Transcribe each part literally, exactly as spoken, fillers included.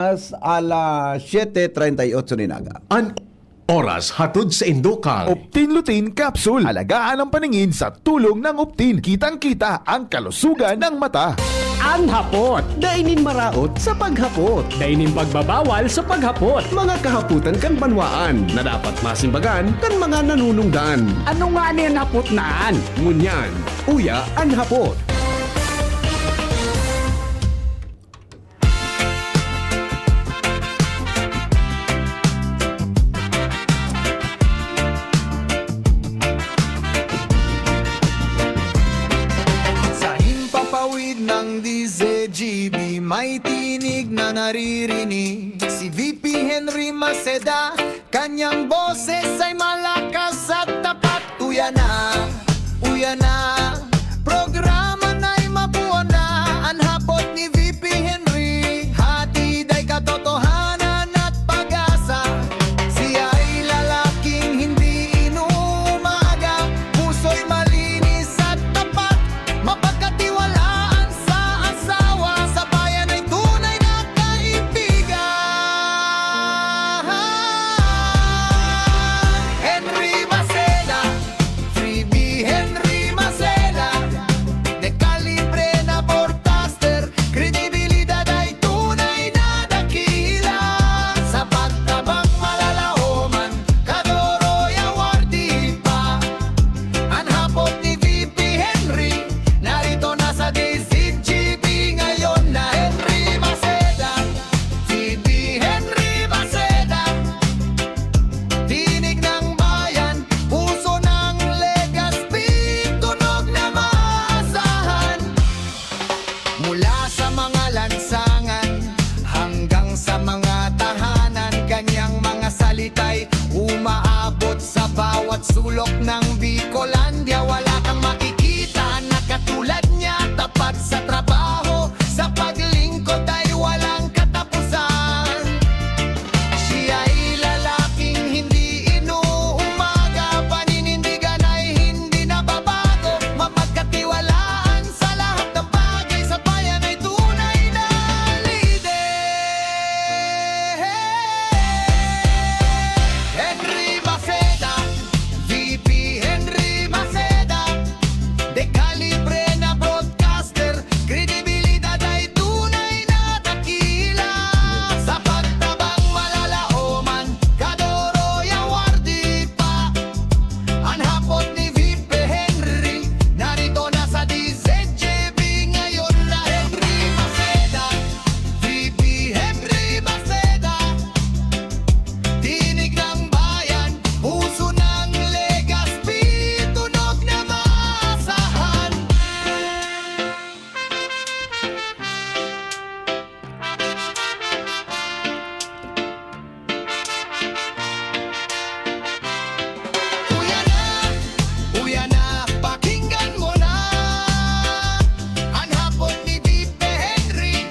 Alas siete treinta y ocho nin aga. An oras hatod sa indokang Optin Lutein Capsule. Alagaan ang paningin sa tulong ng Optin. Kitang-kita ang kalusugan ng mata. An hapot. Dai nin maraot sa paghapot. Dai nin pagbabawal sa paghapot. Mga kahapotan kan banwaan na dapat masimbagan kan mga nanunungdan. Ano ngani an hapot na an? Ngunyan, uya an hapot. Sa himpapawid ng D Z G B, may tinig na naririnig. Si V P Henry Maceda, kanyang boses ay malakas at tapat. Uya na, uya na, programa na'y mabuo na. An hapot ni V P Henry, hatid ay katotohanan at pag-asa. Siya ay lalaking hindi inuumaga, puso'y malinis at tapat. Mapagkatiwalaan sa asawa, sa bayan ay tunay na kaibigan. Henry Maceda, Freebie Henry Maceda, de kalibre na broadcaster, kredibilidad ay tunay na dakila. Sa pagtabang malalaoman, Kadoroy Awardee pa. An hapot ni V P Henry, narito na sa D Z G B ngayon na Henry Maceda. V P Henry Maceda, tinig ng bayan, puso ng Legazpi, tunog na maasahan. Mula sa mga lansangan hanggang sa mga tahanan, kanyang mga salita'y umaabot sa bawat sulok ng Bicolandia. Wala kang makikita na katulad niya, tapat sa trabaho, sa paglingkod ay walang katapusan. Siya'y lalaking hindi inuumaga, paninindigan ay hindi nababago, mapagkatiwalaan sa lahat ng bagay, sa bayan ay tunay na lider. Henry Maceda, V P Henry Maceda, de kalibre na broadcaster, kredibilidad ay tunay na dakila. Sa pagtabang malalaoman, Kadoroy Awardee pa. An hapot ni V P Henry, narito na sa D Z G B ngayon na Henry Maceda. V P Henry Maceda, tinig ng bayan, puso ng Legazpi, tunog na maasahan. Uya na, uya na, pakinggan mo na. An hapot ni V P Henry,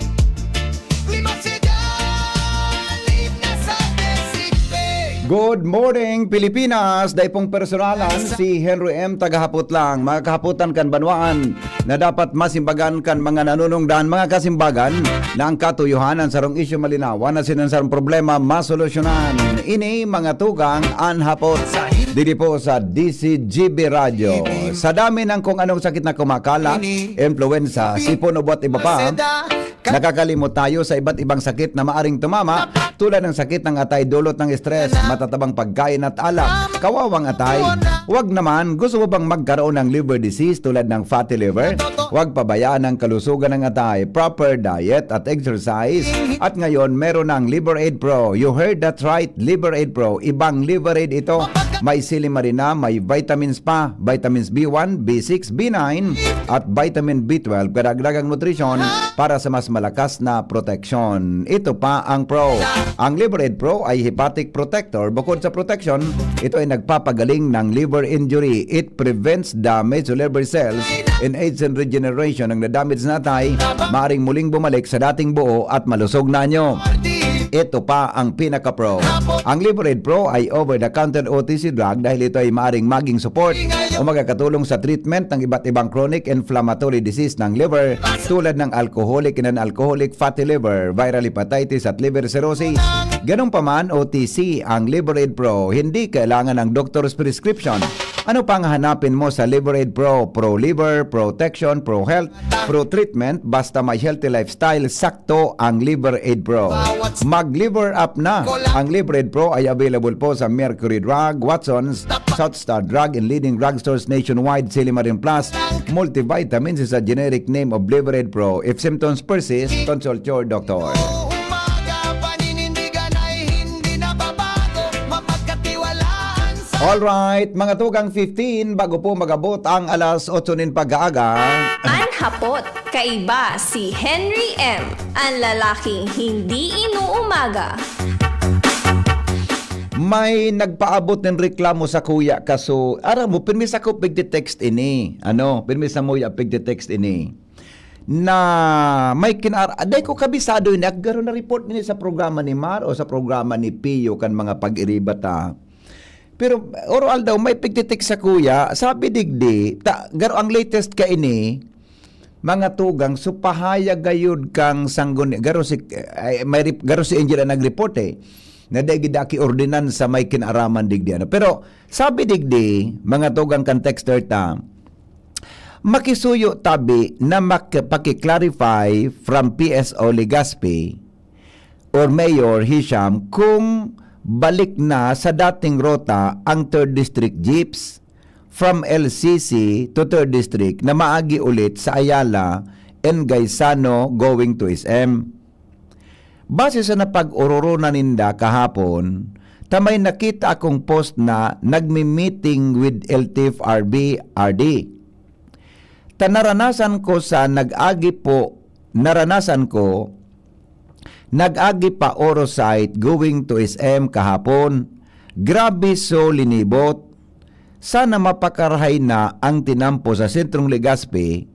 Lima Sedan, Lima sa Desipe. Good morning, Pilipinas. Dai pong personalan, si Henry M. Tagahapot lang. Mga kahapotan kan banwaan na dapat masimbagan kan mga nanunungdan, mga kasimbagan, na ang katuyohan, ang sarong isyu malinawan, asin ang sarong problema masolusyonan. Ini mga tugang an hapot. Didi po sa D Z G B Radyo. Sa dami ng kung anong sakit na kumakalat, influenza, sipon, ubo at iba pa, nakakalimot tayo sa iba't ibang sakit na maaring tumama, tulad ng sakit ng atay dulot ng stress, matatabang pagkain at alak, kawawang atay. Wag naman, gusto mo bang magkaroon ng liver disease tulad ng fatty liver? Wag pabayaan ang kalusugan ng atay. Proper diet at exercise. At ngayon, meron ng Liver Aid Pro. You heard that right, Liver Aid Pro. Ibang Liver Aid ito. May silimarina, may vitamins pa, vitamins B one, B six, B nine, at vitamin B twelve. Karagdagang nutrisyon para sa mas malakas na proteksyon. Ito pa ang Pro. Ang Liver Aid Pro ay hepatic protector. Bukod sa protection, ito ay nagpapagaling ng liver injury. It prevents damage to liver cells and aids in regeneration. Ang na-damage na atay, maaring muling bumalik sa dating buo at malusog na anyo. Ito pa ang pinaka-pro. Ang Liver Aid Pro ay over-the-counter O T C drug dahil ito ay maaring maging support o magkakatulong sa treatment ng iba't ibang chronic inflammatory disease ng liver, tulad ng alcoholic and non-alcoholic fatty liver, viral hepatitis at liver cirrhosis. Ganun pa man, O T C ang Liver Aid Pro. Hindi kailangan ng doctor's prescription. Ano pang hanapin mo sa Liver Aid Pro? Pro liver, protection, pro health, pro treatment, basta may healthy lifestyle, sakto ang Liver Aid Pro. Mag-Liver Up na! Ang Liver Aid Pro ay available po sa Mercury Drug, Watson's, South Star Drug, and leading drugstores nationwide, Silimarin Plus, multivitamins sa generic name of Liver Aid Pro. If symptoms persist, consult your doctor. Umaga, paninindigan ay hindi nababago, mapagkatiwalaan sa Alright, mga tugang fifteen, bago po magabot ang alas otso nin pag-aaga. An hapot, kaiba si Henry M, an lalaking hindi inuumaga. May nagpaabot nin reklamo sa kuya kaso, aram mo, pirmi sa ko pigte-text ini. Ano, pirmi sa muya pigte-text ini. Na may kinar-, aday ko kabisado ini, garo na-report ini sa programa ni Mar o sa programa ni Pio kan mga pag-iriba ta. Pero, oro aldaw, may pigte-text sa kuya, sabi digdi, ta, garo ang latest kaini, mga tugang, so pahayag gayud kang sangguni, garo si, ay, may rep-, garo si Angel ang nag-report eh, na dai gid aki ordinansa may kinaraman digdi, ano. Pero, sabi digdi, mga tugang kan texter ta, makisuyo tabi na mak-, paki-clarify from P S O Legazpi or Mayor Hisham kung balik na sa dating rota ang third District jeeps from L C C to third District na maagi ulit sa Ayala and Gaisano going to S M. Base sa napag-ororonan ninda kahapon, ta may nakita akong post na nagmi-meeting with L T F R B R D. Ta naranasan ko sa nag-agi po, naranasan ko, nag-agi pa Oro site going to S M kahapon. Grabe so linibot. Sana mapakarahay na ang tinampo sa Sentrong Legazpi,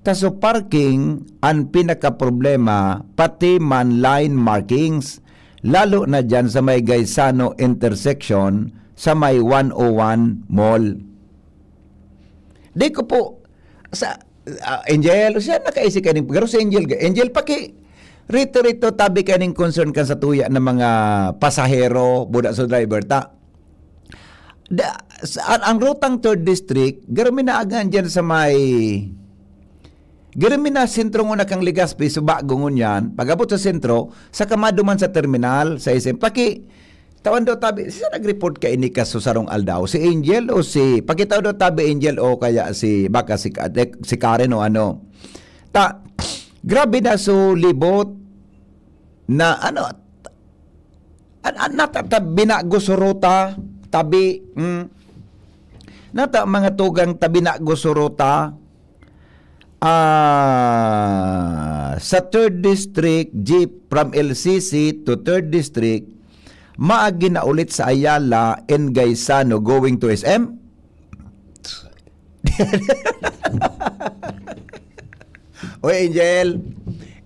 ta so parking an pinakaproblema, pati man line markings, lalo na dyan sa may Gaisano intersection sa may one oh one Mall. Di ko po, sa, ah, Angel, siya nakaisip ka ning, pero si Angel, Angel, paki, rito, rito, tabi ka ning concern kan sa tuya ng mga pasahero, buda sa driver, ta. Da, sa, ang, ang rutang third District, garo mi naagan dyan sa may, garo mi na sentro nguna kang Legazpi, so bago ngunyan, pag-abot sa sentro, sa kamado man sa terminal, sa S M, paki, tawan daw tabi, siya nag-report ka ini kaso sarong aldaw, si Angel o si, pakitaw daw tabi Angel o kaya si, baka si, Ka-, si Karen o ano. Ta, grabe na so libot na ano, an, an, nata, ta, binago so ruta, tabi, mm. Nata, mga tugang ta binago so ruta, ah, sa third District, jeep from L C C to third District, maagi na ulit sa Ayala and Gaisano going to S M? Oy, Angel.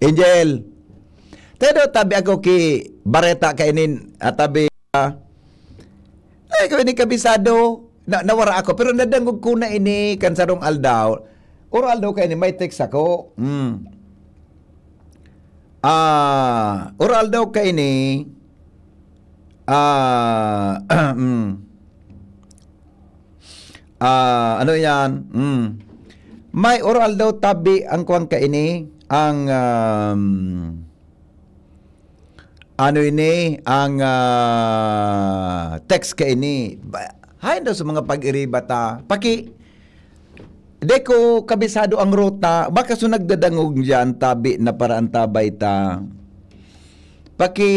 Angel. Tayo daw, tabi ako ki Bareta kainin, at tabi, ah, ay, ko ini kabisado. Na, nawara ako, pero nadangog ko na ini kan sarong aldaw. Oro aldaw kaini, may text ako. Hmm. Ah, oro aldaw kaini. Ah, mm. Ah, ano yan? Mm. May oro aldaw tabi ang kuwan kaini, ang, um, ano ini, ang, ah, text kaini. Ba, hayan daw sa mga pag-iriba ta. Paki, di ko kabisado ang ruta. Baka so nagdadangog diyan, tabi na para antabay ta. Paki,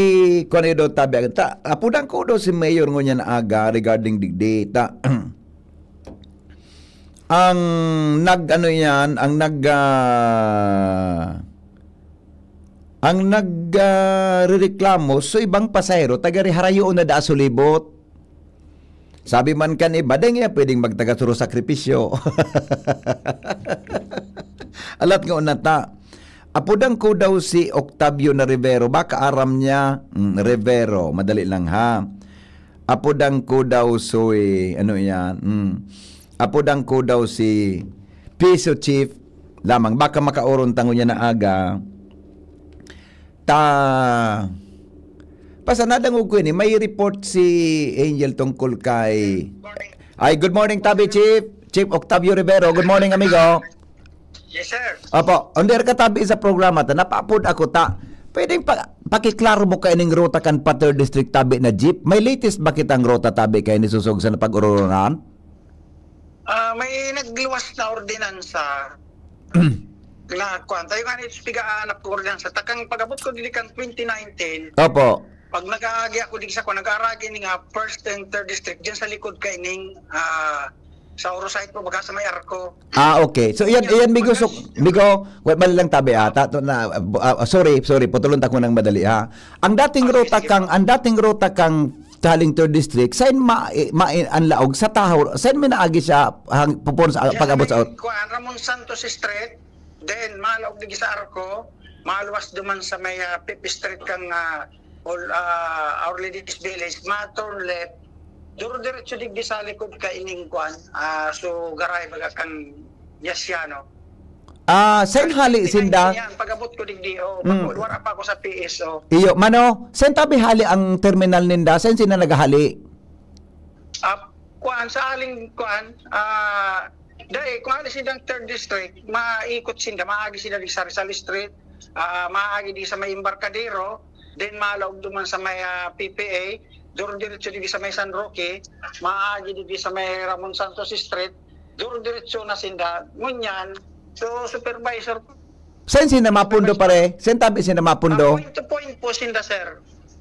kuwan daw tabi. Ta, apudan ko daw si Mayor ngunyan na aga regarding digdi. Ta, ang nag-ano yan, ang nag, ah, ang nag, ah, rereklamo, so ibang pasahero, taga Riharayo na da sulibot. Sabi man kan iba, "Dai nga pwedeng magtagasuro sakripisyo." Alat nga unata. Apodan ko daw si Octavio na Rivero. Baka aram niya. Mm, Rivero. Madali lang, ha. Apodan ko daw si, ano yan? Mm. Apodan ko daw si Piso Chief lamang. Baka makaoron tango niya na aga. Ta, basta nadangog ko ini, may report si Angel tungkol kay... Ay, good morning, Tabi Chief. Chief Octavio Rivero, good morning, amigo. Yes, sir. Opo, on the air ka, Tabi, sa programa ta, napaapod ako ta. Pwedeng pa, pakiklaro mo kaining ruta kan pa third District, Tabi, na jeep? May latest ba kitang ruta, Tabi, kay nisusog sa napag-ururonan? Ah, may nagluwas na ordinansa na kuwan. Tayo nga nito, piga-aanap ko ordinansa. Takang pag-abot ko dili kan twenty nineteen, Opo. pag nag-aagi ako digdi sa kuwan, nag-aaragi ni nga first and third district dyan sa likod kaining, ah, sa Oro site po, baga sa may Arco. Ah, okay. So, iyan, Yan, iyan, migo, so, pagkas- migo, wait, mali lang tabi, ah, tato na, ah, ah, sorry, sorry, putulon ta ko ng madali, ha. Ang dating Ah, sige, ruta sige kang, po. ang dating ruta kang Taling Third District, sain ma-, ma-, ang laog sa Tahaw, sain minaagi siya hang-, pupon sa Diyan sa pag-abot sa may out? kuwan, Ramon Santos Street, then malaog digdi sa Arco, maluwas duman sa may, ah, Pipi Street kang, ah, Ol-, ah, Our Lady's Village, ma-turn left, duro-diretso digdi sa likod kaining kuwan, ah, so garay baga kan Yasiano. Ah, sain hali sinda? Yan, pag-abot ko digdi, oh, Mm. pag wala pa ako sa P S O. Iyo, mano, sain tabi hali ang terminal ninda? Sain sila naghahali? Ah, kuan, sa aling kuan, ah, dai, kung hali sindang third district, maikot sinda, maagi sila di sa Rizal Street, ah, maagi di sa may Embarcadero, then malaog duman sa may, ah, P P A, duro-diretso di sa may San Roque, maagi di sa may Ramon Santos Street, duro-diretso na sinda. Ngunyan, so, supervisor, Saan sinda mapundo, pare? Saan tabi sinda mapundo? Ah, point to point po sinda, sir.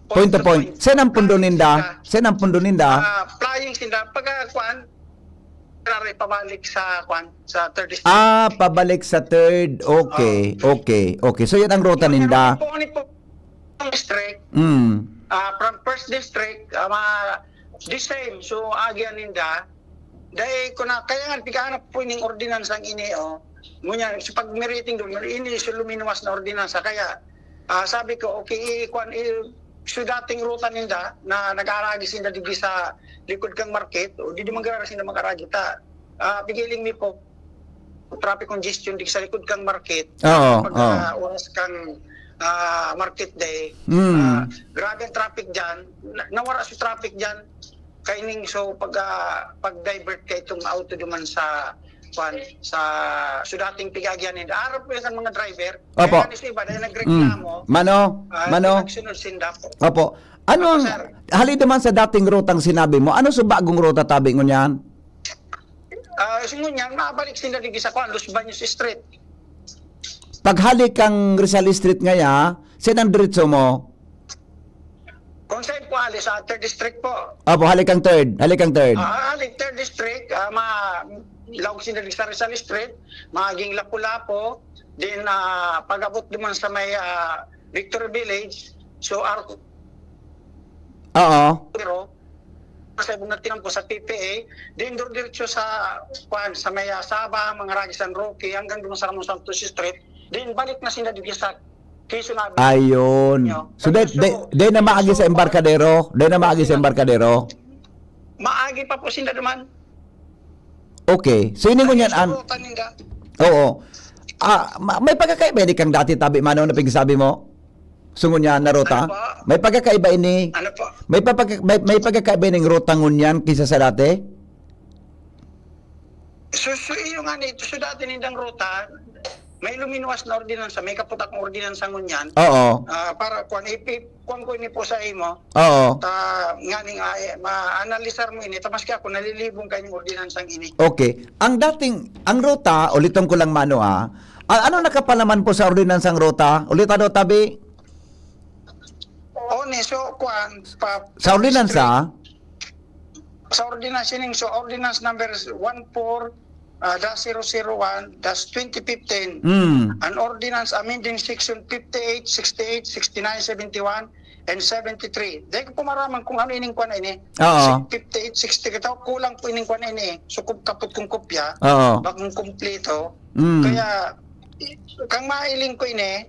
Point to point. Saan ang pundo ninda? Saan ang pundo ninda? Ah, flying sinda. Pag, ah, kuan, pabalik sa, kuan, sa third district. Ah, pabalik sa third. Okay, Oo. okay, okay. So, yan ang ruta ninda. Pero po, ni po, district, Mm. ah, from first district, ah, ma-, the same. So, agyan ninda, dai ko na, kaya nga, pigaanap po ining ordinansang ini, oh. Ngunyan, sa pagmiriting doon, ini, so, luminuwas na ordinansa. Kaya, ah, sabi ko, okay, i-, kuan, i-, so, dating ruta ninda, na nag-aaragi sinda digdi sa likod kang market, o di, di man gara sinda mag-aragi ta. Ah, pigiling mi po, traffic congestion di sa likod kang market. Oo, Pag, oo. ah, oras kang, ah, market day, Mm. ah, grabe ang traffic dyan. Na-, nawara sa traffic dyan. Kaining, so, pag, ah, pag-divert ka itong auto duman sa, kwan, sa, so dating pigagyan ninda. Arap po yan ang mga driver. Opo. Kaya nga sa iba, dahil nagreklamo, Mm. Mano, ah, mano. nagsunod sinda po. Opo. Ano Opo, ang, sir. hali naman sa dating rutang sinabi mo, ano sa bagong ruta tabi ngunyan? Ah, so ngunyan, mabalik sila digdi sa kwan, Los Baños Street. Paghali kang Rizal Street ngaya, saan ang diretso mo? Kung saan po, hali sa third district po. Opo, hali kang third. Hali kang third. Ah, hali third district, ah, ma-, laog sila sa Rizal Street, maging Lapu-Lapu, then, ah, pag-abot naman sa may, ah, Victory Village, so, Arco, Oo. pero, sa ibang nagtinampo sa P P A, then duro diretso sa, kuan, sa may, ah, Saba, mga Ragi San Roque, hanggang doon sa Ramon Santos Street, then balik na sila dito sa Quezon Avenue. Ayun. Yo. So, Tapos, day, day, so, day na maagi so, sa embarkadero? Day na maagi sa embarkadero? Maagi pa po sinda duman. Okay. So, ini Ay, ngunyan, so, an-, butan ninda. Oo. Ah, ma-, may pagkakaiba ini kang dati, tabi, mano, na pigsabi mo? So, ngunyan na ruta? Ano po? May pagkakaiba ini? Ano po? May papag-, may, may pagkakaiba ining ruta ngunyan kaysa sa dati? So, so, iyo nga ni, so, dati nindang ruta, may luminuwas na ordinansa, may kaputak na ordinansa ngunyan. Oo. Ah, para, kwan, ipi-, kwan ko ini po sa imo. Oo. Ta, nganing, ah, eh, ma-analisar mo ini, ta maski ako, nalilibong kayong ordinansang ini. Okay. Ang dating, ang ruta, uliton ko lang, mano, ah, a-, ano nakapalaman po sa ordinansang ruta? Ulit, ano, tabi? O, ni, so, kwan, pa-, Sa ordinansa? Sa ordinansa ning, so, ordinance number one four, ah, dash zero zero one dash twenty fifteen. Mm. An ordinance amending section fifty-eight, sixty-eight, sixty-nine, seventy-one, and seventy-three. Dai ko pumaraman kung ano ining kwan ini. Oo. Si fifty-eight, sixty, kita, kulang po ining kwan ini. So, kung kapot kong kopya, Oo. bakong kumpleto. Mm. Kaya, kang mailing ko ini,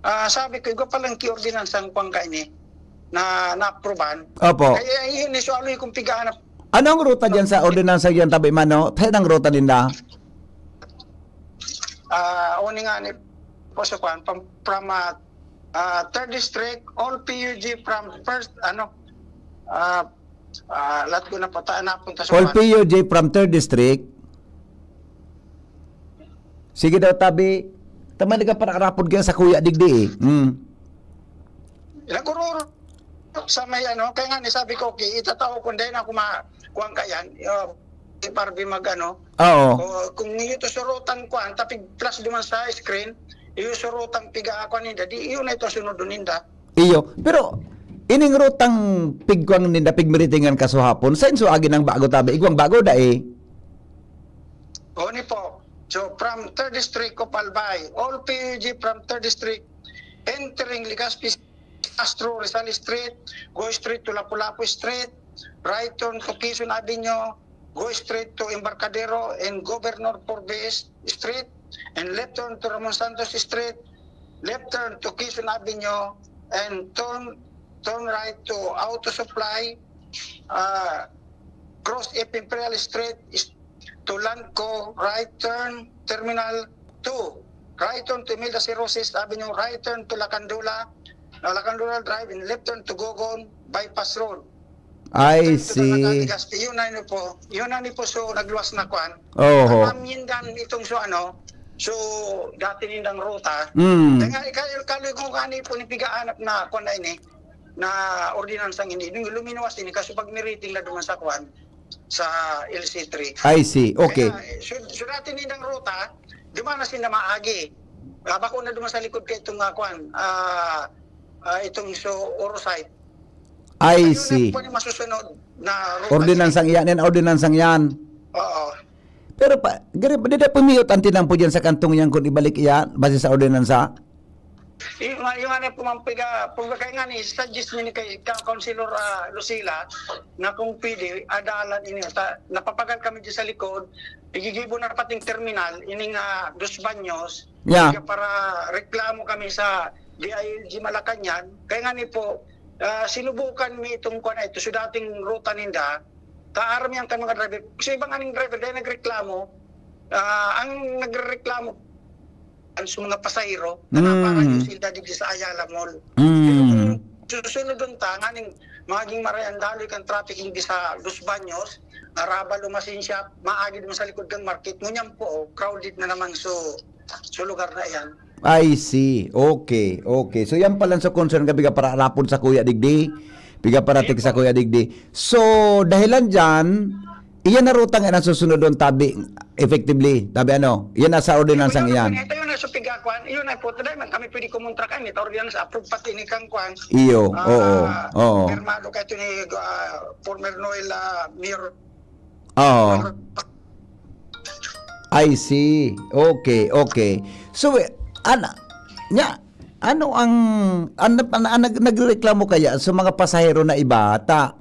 ah, sabi ko, igwa palang kiordinansang kwan ka ini, na naaprubahan. Opo. Kaya iyon, isualoy kong pigaanap. Ano ang ruta diyan sa ordinansa diyan, tabi mano? Tayo ang ruta ninda. Ah, uni nga ni, po sa kwan, from, from, ah, ah, third district, all P U G from first, ano, ah, ah, lahat ko na pata-, napunta sa All kwan. P U G from third district. Sige daw, tabi. Tama, nagkaparak-rapod kaya sa kuya digdi, eh. Mm. Nagururo sa may ano, kaya nga ni sabi ko, "Okay, itatao ko, dahil ako ma-, kuwan ka yan, uh, Barbie mag ano." Oo. O, kung iyo to surutan kuwan, tapig plus duman sa screen, iyo surutan piga ako ninda, di iyo na ito sunod ninda. Iyo, pero ining rutang pigkuwang ninda, pigmiritingan kasuhapon, sa inso agi ng bago tabi, igwang bago dai? O, ni po. So, from third district of Albay, all P U G from third district entering Legazpi Castro Rizal Street, go straight to Lapu-Lapu Street, right turn to Quezon Avenue, go straight to Embarcadero and Governor Forbes Street, and left turn to Ramon Santos Street, left turn to Quezon Avenue, and turn, turn right to Auto Supply, uh, cross F Imperial Street, to Landco, right turn, Terminal two, right turn to Imelda Cirrhosis Avenue, right turn to Lacandula, uh, Lacandula Drive, and left turn to Gogon Bypass Road. I see. Yun na yun po. Yun na ni po, so, nagluwas na kwan. Oho. Ang amyendan itong so, ano, so, dati nindang ruta. Mm. Kaya nga, kal-, kaloy ko nga ni po, nipigaanap na kwan na ini, na ordinansang ini. Nung luminuwas ini, kaso pag niriting na duman sa kwan, sa L C three. I see. Okay. Kaya, so, so, dati nindang ruta, duman na sinda maagi. Ah, bako na duman sa likod kay itong, ah, kwan, ah, ah, itong so, Orosite. I see. Ayun na po yung masusunod na ruta. Ordinansang iyan, yan, ordinansang yan. Oo. Pero pa, gari, di na pumiyot ang tinampo dyan sa kantong yan kung ibalik iyan, base sa ordinansa? Yung, yung ano po, Ma'am Piga, pag kaya nga ni, suggest ni kay Ka-, Councilor, ah, Lucila, na kung pwede, adalan ini, ta, napapagal kami dyan sa likod, igigibo na pating terminal, ining, ah, dos banyos, Yeah. Kaya para reklamo kami sa D I L G Malacañang, kaya nga ni po, ah, sinubukan mi itong kwan na ito, so dating ruta ninda, taar mi ang kan mga driver. Sa ibang aning driver, dahil nagreklamo, ah, ang nagrereklamo, ang sa mga pasahero, na Mm. naparang yung sila digdi sa Ayala Mall. Mm. Pero kung susunod dun ta, nganing maging maray ang daloy kan traffic, hindi sa Los Baños, Arabal o Masin Shop, maagi naman sa likod kang market, ngunyan po, oh, crowded na naman so, so lugar na yan. I see. Okay, okay. So, yan pala sa concern ka, piga para rapod sa kuya digdi. Piga para Ayun tik sa po. Kuya digdi. So, dahilan dyan, iyan na rutang na susunod doon, tabi, effectively. Tabi ano? Iyan na sa ordinansang Ayun, iyan. Ito yun na sa piga, kwan. Yun na po. Dahil man kami pwede kumontra kami. Ito ordinansa, approve pati ni kang kwan. Iyo, Ah, oo, oo. Pirmado ka ito ni, ah, former Noel, ah, Mayor. Oo. I see. Okay, okay. So, eh, ana, nya, ano ang, ano, ano, ano, nag-, nagreklamo kaya sa mga pasahero na iba? Ta,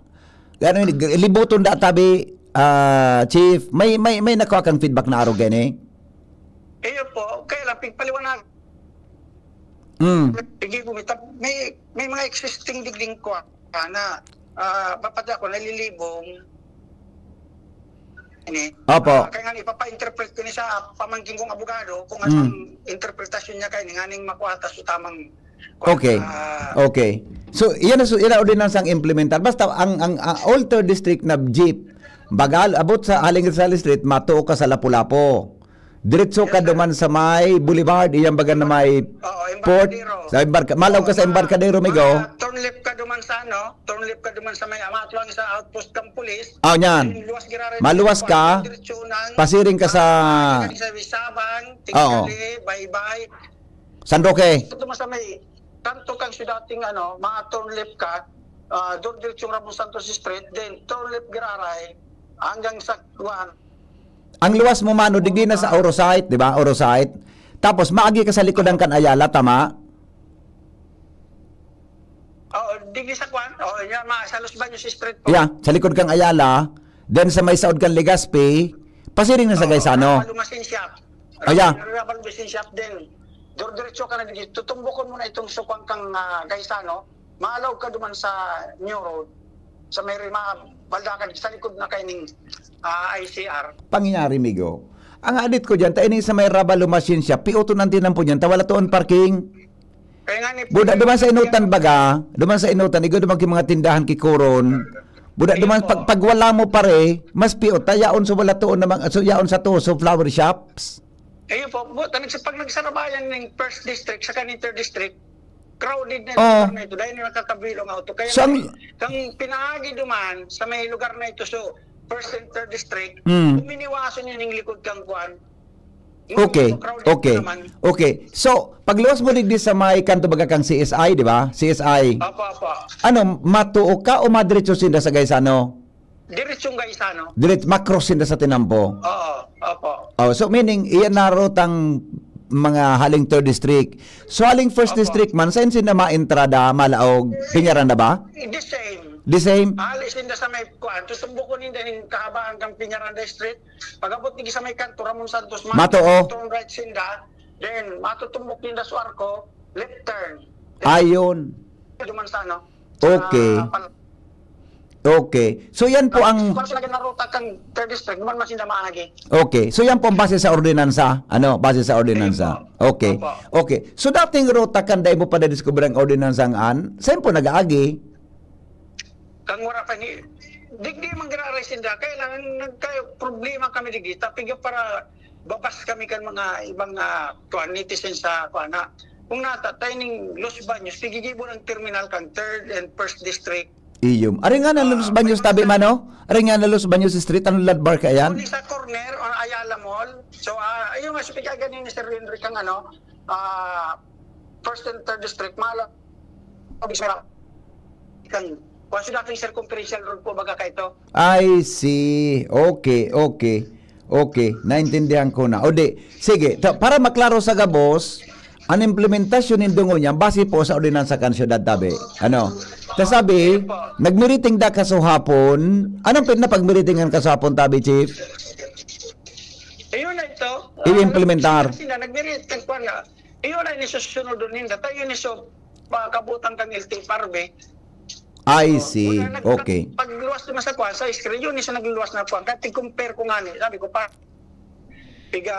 ano, libuton da tabi, ah, Chief? May, may, may nakuha kang feedback na arog gani? Iyo po. Kaya lang, pigpaliwanag. Mm. Sige po, may, may, may mga existing digding kwa na, ah, mapati ako, nalilibong. Ini. Opo. Ah, kaya nga, ipapa-interpret ko ni sa pamangkin kong abogado kung Mm. anong interpretasyon niya kaya, nganing makuha ta sa tamang Okay. Ah. Okay. So, iyan na, so, iyan na ordinansang implementar. Basta ang, ang, ang alter district na jeep, bagal, abot sa Haling Rizal Street, matuo ka sa Lapu-Lapu. Diretso ka Yes, sir. duman sa may boulevard, iyang baga na may Oo, port, Embarcadero. sa Embarca-, malaw ka Oo, sa ma-, Embarcadero, migo. ma-, turn left ka duman sa ano, turn left ka duman sa may, ah, matwang sa outpost kang pulis. Ah, niyan. Then, luwas giraray Maluwas duman ka, sa diretso ng, pasiring ka sa ah, sa Sabang, Oo. Tigkali, Baybay. San Roque. Ito mo sa may kanto kang sa dating, ano, mga turn left ka, ah, doon diretsong Ramon Santos Street, then turn left giraray hanggang sa kuwan. Ang luwas mo, mano, digdi na sa Orosite, di ba? Orosite. Tapos, maagi ka sa likodan kan Ayala, tama? Oo, digdi sa kuwan. Oo, yan, mga sa Los Baños Street po. Yeah, sa likod kang Ayala, then sa may saod kang Legazpi, pasiring na sa Oo, Gaisano. Lumasin siya. Aya. Rubber Machine Shop din. Dur-, diretso ka na dito. Tutumbukon mo na itong sukwang kang ah, Gaisano. Maalaw ka duman sa New Road. Sa may Rima, Baldacan, sa likod na kaining ah, I C R. Pangyayari, migo. Ang adit ko dyan, ta ini sa may Rabal Lumasyen siya, piuton ang tinampo dyan, ta wala toon parking. Kaya nga ni Buda duman sa inutan baga, duman sa inutan, igo duman ki mga tindahan kikuron. Buda duman pag, pag wala mo pare, mas piot, ta yaon sa wala toon naman, so yaon sa to, so flower shops. Ayun po, bu- tanag sa pag nagsarabayan ng first district sa kaning third district, crowded na Oo. lugar na ito dahil nakakabilong auto. Kaya So, ang- kang pinaagi duman sa may lugar na ito, so first and third district, Mm. uminiwasan yun yung likod kang kuan. Okay, So, crowded okay, naman. okay. So, pagluwas mo digdi sa may kanto baga kang C S I, di ba? C S I. Opo, opo. Ano, matuo ka o madiretso sinda sa Gaisano? Diretsong Gaisano. Diret, makross sinda sa tinampo. Oo, opo. Oh, so meaning, iyan na rotang mga haling third district. So, haling first Opo. district man, saan sinda maentrada, malaog, Peñaranda ba? The same. The same? Alis sinda sa may kuan, tutumbok ko ninda yung kahabaan kang Peñaranda Street. Pag-abot nigi sa may kanto, Ramon Santos, Mato, oh. Turn right sinda. Then, matutumbok ninda sa Arco, left turn. Ayun. Duman sa ano? Okay. Sa pal- Okay. So, yan po ang... Kung sila na ruta kang third district, duman mas sinda maagi. Okay. So, yan po ang base sa ordinansa. Ano? Base sa ordinansa. Ayun Okay. Opo. Okay. So, dating ruta kan dai mo pa nadiskubre ang ordinansa ang an, saan po nag-aagi? Kang wala pa ni digdi man gira-aray sinda. Kaya lang, nagkayo problema kami digdi. Tapiga para babas kami kan mga ibang ah, kuan, netizen sa kuan na. Kung nata, tayo ning Los Baños, pigigibo ng terminal kang third and first district. Iyom. Ari nga na Los Baños tabi mano? Ari nga na Los Baños Street, ano Ladbar ka yan? Kung sa corner on Ayala Mall. So, ah, ayun nga, so, pagkaganin ni Sir Henry kang ano, ah, first and third district, mala, obis mera, kang, kung sila kang circumferential road po, baga ka ito. I see. Okay, okay. Okay, naintindihan ko na. O di, sige, ta- para maklaro sa gabos, ang implementasyon nindo ngunyan base po sa ordinansa kan syudad tabi. Ano? Ta sabi, nagmiriting da kasuhapon. Anong pin na pagmiritingan kasuhapon tabi, Chief? Ayun na ito. I-implementar. Sila nagmirit kang kuan na. Ayun na ni susunod ninda. Tayo ni so pagkabutan kang L T F R B. I see. Una, nag- Okay. Pagluwas naman sa kuan, sa screen, yun isa nagluwas na kuan. Kaya tig-compare ko nga ni, sabi ko pa, piga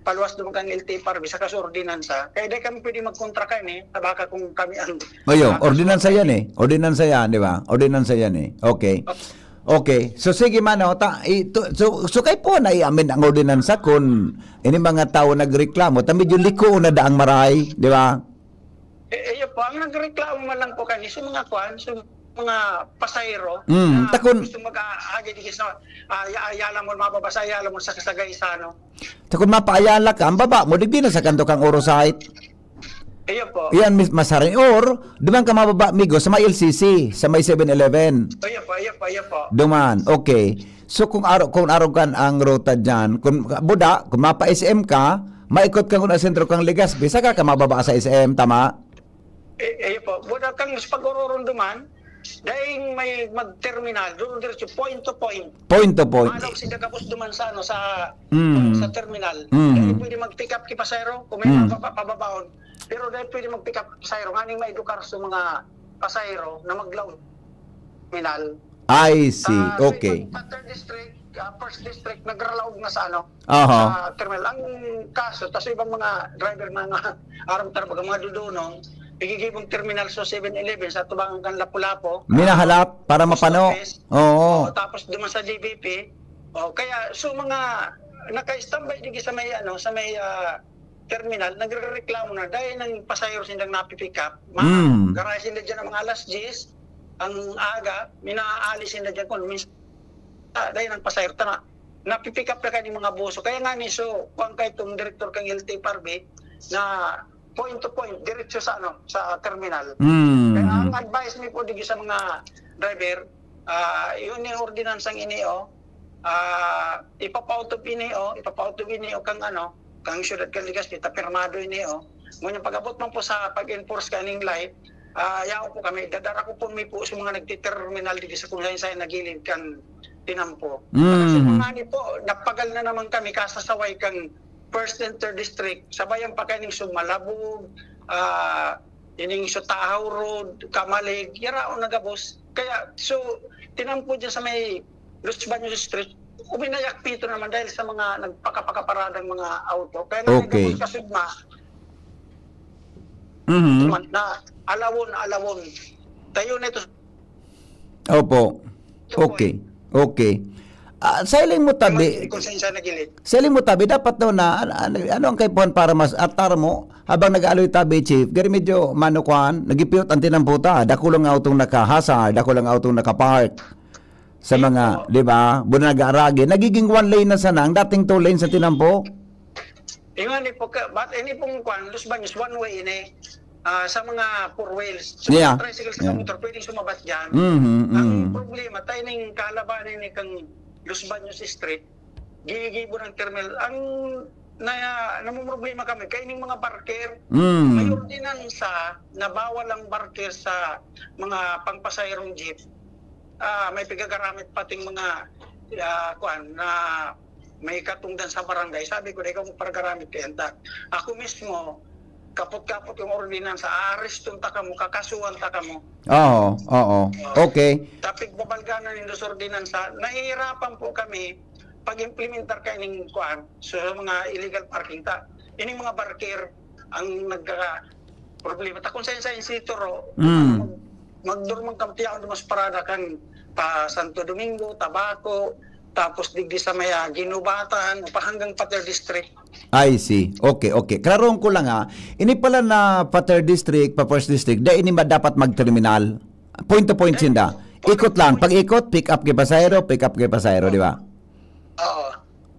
paluwas naman kang L T F R B sa kaso ordinansa. Kaya di kami pwede magkontra ka ni, tabaka kung kami ang... Ayo, ah, ordinansa yan eh. Ordinansa yan, di ba? Ordinansa yan eh. Okay. Okay. So sige man, oh, ta, ito, so, so kay po na i-amend ang ordinansa kung ini mga tao nagreklamo, ta medyo liko na daang maray, di ba? Eh, eh, yun po, ang nagreklamo man lang po kani sa mga kuan, sa mga pasahero Mm, na takon- gusto mag-aagi di sa ah, ya- Ayala mo, mababa sa Ayala mo sa Kasagay sa ano. Ta kung mapaayala ka, ang baba mo, digdi na sa kanto kang Oro site. Ayun po. Yan, mis- masarin. Or, duman ka mababa, migo, sa may L C C, sa may seven eleven. Ayun po, ayun po, ayun po. Duman, okay. So, kung aro, kung arogan ang ruta dyan, kung, buda, kung mapa-S M ka, maikot ka kung sentro kang Legazpi, saka ka mababa sa S M, tama? Eh, ayun po. Buda kang sa pag-ururunduman, dahil may mag-terminal, doon diretso, point to point. Point to point. Malaw si Dagabos duman sa, ano, sa, Mm. sa terminal. Mm. Dahil pwede mag-pick up ki pasahero, kung may Mm. mababa, pababaon. Pero dahil pwede mag-pick up ki pasahero, nganing maedukar sa mga pasahero na maglaog terminal. I see. Ah, Okay. Sa third district, ah, first district, nagralaog na sa ano, Aha. sa terminal. Ang kaso, tas ibang mga driver na nga, aram tarbaga, mga dudunong, igigibong terminal sa seven eleven sa tubangan kan Lapu-Lapu. Minahalap para Post mapano. office. Oo. O, tapos duman sa D B P. O, kaya, so mga naka-standby digi sa may, ano, sa may ah, terminal, nagrereklamo na dahil ng pasahero sindang napipick up. Mga Mm. garahe sinda dyan ng mga alas diyes, ang aga, minaalis sinda dyan kung minsan, ah, dahil ng pasahero, tana, napipick up na kayo ng mga buso. Kaya nga ni, so, kung kayo itong director kang L T F R B, na point to point, diretso sa, ano, sa terminal. Mm. Kaya ang advice mi po dito sa mga driver, ah, yun yung ordinansang ini, oh, ah, ipapautob ini, oh, ipapautob ini, oh, kang, ano, kang siyudad kan Legazpi, ta pirmado ini, oh. Ngunyan, pag-abot man po sa pag-enforce kaning light, ah, yaon po kami, dadara ko po mi po sa mga nagtiterminal dito sa kung saan-saan na gilid kan tinampo. Mm. Kasi mga ni po, napagal na naman kami, kasasaway kang first and third district, sabayan pa kaining Sumalabog, ah, ining sa Tahaw Road, Camalig, yaraon na gabos. Kaya, so, tinampo dyan sa may Los Baños Street, uminayakpito naman dahil sa mga nagpakapakaparadang mga auto. Kaya na may Okay. gabos kasugma, Mhm. na alawon, alawon. Tayo na ito. Opo. Ito po Okay. eh. Okay. Ah, sa hiling mo tabi, Konsensya na gilid. Sa hiling mo tabi, dapat daw na, ano, ano, ano ang kaipuhan para mas atar mo, habang nag-aaloy tabi, Chief, gari medyo manukuan, nagipiyot ang tinamputa, dakulang autong nakahasar, dakulang autong nakapark sa Ayun mga, po. di ba, muna nag-aaragi, nagiging one lane na sana, ang dating two lane sa tinampo. Ingon ni po ka, but ini pong kwan, Los Baños, one way ini. Ah, sa mga four wheels, sa Yeah. mga tricycles, sa Yeah. motor, pwedeng sumabas dyan. Mhm, Ang mhm. problema, tayo ning kalabanan ni kang Los Baños Street, gigibo ng terminal. Ang na, namumroblema kami, kaya ning mga barker, Mm. may ordinansa na bawal ang barker sa mga pangpasaherong jeep. Ah, may pigagaramit pating mga, ah, kwan, na may katungdan sa barangay. Sabi ko, "Di ka magpagaramit kay enta." Ako mismo, kapot-kapot yung ordinansa, aareston ta kamo, kakasuhan ta kamo. Oo, oo. Oo. Okay. Tapig babalganan nindo sa ordinansa, nahihirapan po kami pag-implementar kaining kuan, so, mga illegal parking ta. Ining mga barker, ang nagka-, problema. Ta kung sa, sa Isidro, Mm. mag-, magdurman kami tiyaon duman sa parada kan pa Santo Domingo, Tabaco, tapos digdi sa may, ah, Guinobatan, pa hanggang Pater District. I see. Okay, okay. Klarohon ko lang, ha. Ini pala na pa Third District, pa First District, dai ini ma-, dapat mag-terminal. Point to point sinda. Ikot lang. Pag-ikot, pick up kay pasahero, pick up kay pasahero, di ba? Oo.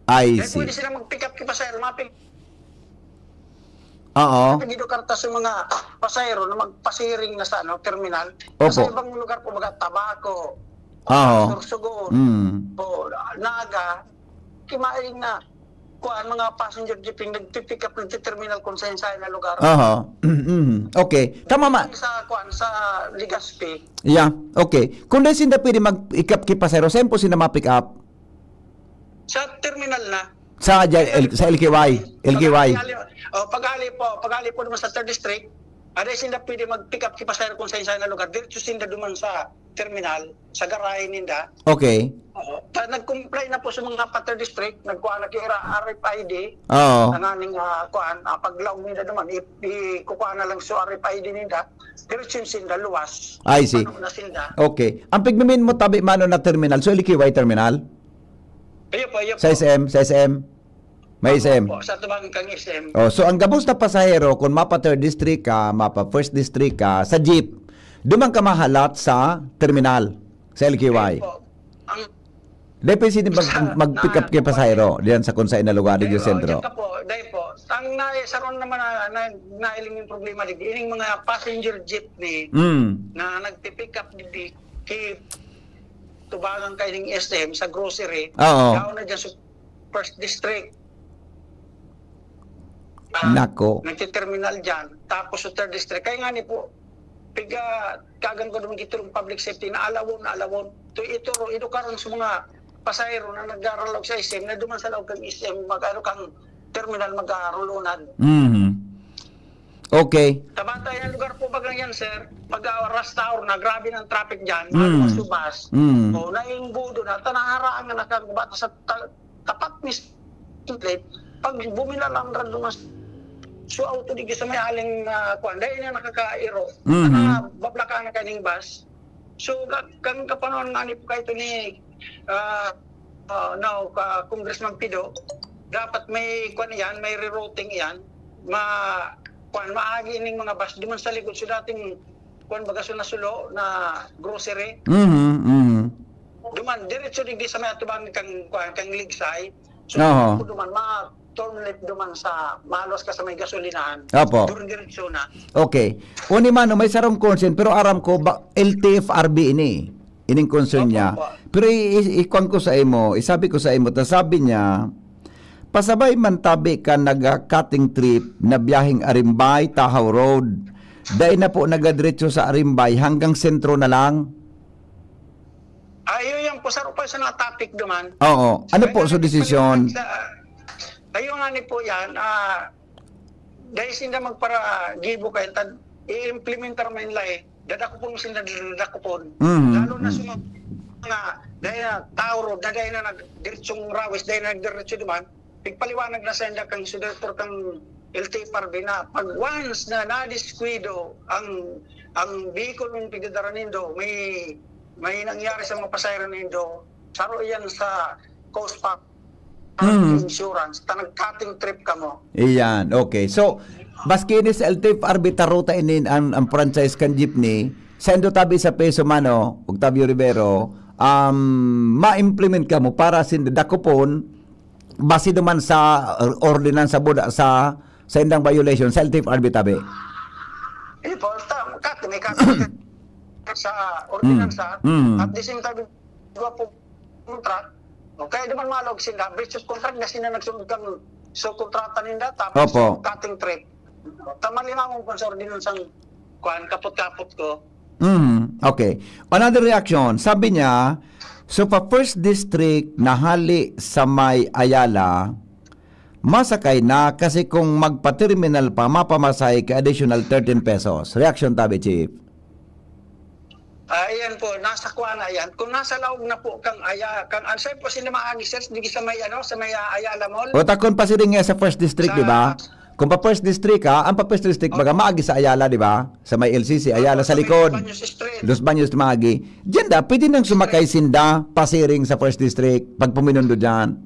I Kaya see. pwede sila mag-pick up kay pasahero, mapping Oo. Pag idukarta sa mga pasahero na magpasiring na sa, ano, terminal, Opo. sa ibang lugar po, mga Tabaco, Oo. Sorsogon, Mm. o Naga, kimain na kuan, mga passenger jeeping nagpi-pick up, nagti-terminal kung saan-saan na lugar. Aha. Mm. Okay. Tama ma- Sa kuan, sa Legazpi. Yeah. Okay. Kung dai sinda pwede mag-pick up ki pasahero, saan po sinda ma-pick up? Sa terminal na. Sa dyan, L-, sa L K Y? L K Y? Pag-ali, oh, pag-ali po, pag-ali po naman sa third district, ada sinda pwede mag-pick up ki pasahero kung saan-saan na lugar. Diretso sinda duman sa terminal, sa garahe ninda. Okay. Oo. Ta-, nag-comply na po sa mga pa third district, nagkuha na kira R F I D, Oo. ang aning, ah, kuan, ah, paglaog ninda naman, i-, i-, kukuha na lang sa R F I D ninda, diretso sinda luwas. I see. Ano na sinda. Okay. Ang pigmimin mo tabi mano na terminal, so L K Y terminal? Ayo po, ayo po. Sa S M, sa S M? May Opo, S M. Opo, sa tubang kang S M. Oh, so ang gabos na pasahero, kung mapa third district ka, mapa first district ka, sa jeep, duman ka mahalat sa terminal, sa L K Y. Ayun po. Ang Dai pwede mag-, Sa, mag-pick up na, kay pasahero diyan sa kung saan na lugar, Ayun, diyan oh, sentro. Diyan ka po, dai po. Ang na-, sa ron naman na, na, nailing yung problema, di, ining mga passenger jeepney Mm. na nagpi-pick up, di, di, ki-, tubangan ka ining S M sa grocery, Oo. yaon na dyan sa first district. Ah, Nako. nagtiterminal dyan. Tapos sa third district. Kaya nga ni po, piga, kagan ko naman gitulong public safety na alawon, na alawon. To ito, ito karon sa mga pasahero na nagraralaog sa S M, na duman sa laog kang S M, mag, ano, kang terminal, mag-aarulunad. Mhm. Okay. Tabata yung lugar po bagang yan, sir. Pag, ah, rush hour na, grabe ng traffic dyan, Mm. mga subas. Mm. O, nainggudo na, tanaharaan nga nakagubata sa ta-, tapat ni street, pag bumila lang ra duman, so, auto di sa may aling, ah, kuwan, dahil na nakakairo. Mhm. Nakabablakan na kaning bus. So, ga-, kan kapanahon nga ni po kayo ni, ah, ah, now, ka Congressman Pido, dapat may kuwan yan, may rerouting yan, ma-, kuwan, maagi ning mga bus duman sa likod. So, dating kuwan, baga, so nasulo na grocery. Mhm, mhm. Duman, diretso digdi sa may atubang kang, kuwan, kang Ligsay. So, Oo. kung duman, ma-turn left duman sa, malos ka sa may gasolinahan. Opo. During diretso na. Okay. Uni mano, may sarong concern, pero aram ko, ba, L T F R B ini. Ining concern Opo, niya. opo. Pero i-, i-, ikuan ko sa imo, isabi ko sa imo, ta sabi niya, pasabay man tabi ka naga-cutting trip na biyaheng Arimbay, Tahaw Road. Dai na po nagadiretso sa Arimbay, hanggang sentro na lang. Ah, yun yan po, sir. Upa sa mga topic duman. Oo. Ano po, Kaya so decision? sa, Kayo nga ni po yan, ah, dahil sinda magparagibo kayo, tad, i-implementar mo yung lahi, dadakupon mo sinda, dadakupon. Mm, Lalo na mm. sa mga, dahil na Tauro, na dahil na nagdiretsong Rawis, dahil na nagdiretso duman, pigpaliwanag na sa inda kang sudektor kang L T F R B na pag once na nadiskuido ang ang vehicle ng pigdadara nindo, may may nangyari sa mga pasahero nindo, saro yan sa cost pa Mm. insurance, ta nag-cutting trip kamo. Iyan, okay. So, maski ni sa L T F R B taruta inin ang, ang franchise kan jeepney, saindo tabi sa peso mano, Octavio Rivero, um, ma-implement kamo para sinda dakupon, base naman sa ordinansa buda sa sa indang violation sa L T F R B tabi. Ipo, ta, kat, may kat, sa ordinansa, Mm. at the same time, dua po contract, o kaya naman malog sila, breach of contract na sila nagsunod kang so kontrata ninda, tapos Opo. Cutting trip. Tama limang kung sa ordinansang kuan, kapot-kapot ko. Mm, okay. Another reaction, sabi niya, so pa first district na hali sa may Ayala, masakay na kasi kung magpa-terminal pa, mapamasahe ka additional thirteen pesos. Reaction tabi, Chief. Ah, ayan po, nasa kuan na yan. Kung nasa laog na po kang Aya, kang ano, saan po sila maagi, sir? Di sa may, ano, sa may, ah, Ayala Mall? O takon pa siring nga sa first district, Sa- di ba? Kung pa first district ha, ang pa first district, baga maagi sa Ayala, di ba? Sa may L C C, Ayala, sa likod. Baños Street. Los Baños, maagi. Diyan da, pwede nang sumakay sinda, pasiring sa first district, pag puminundo dyan.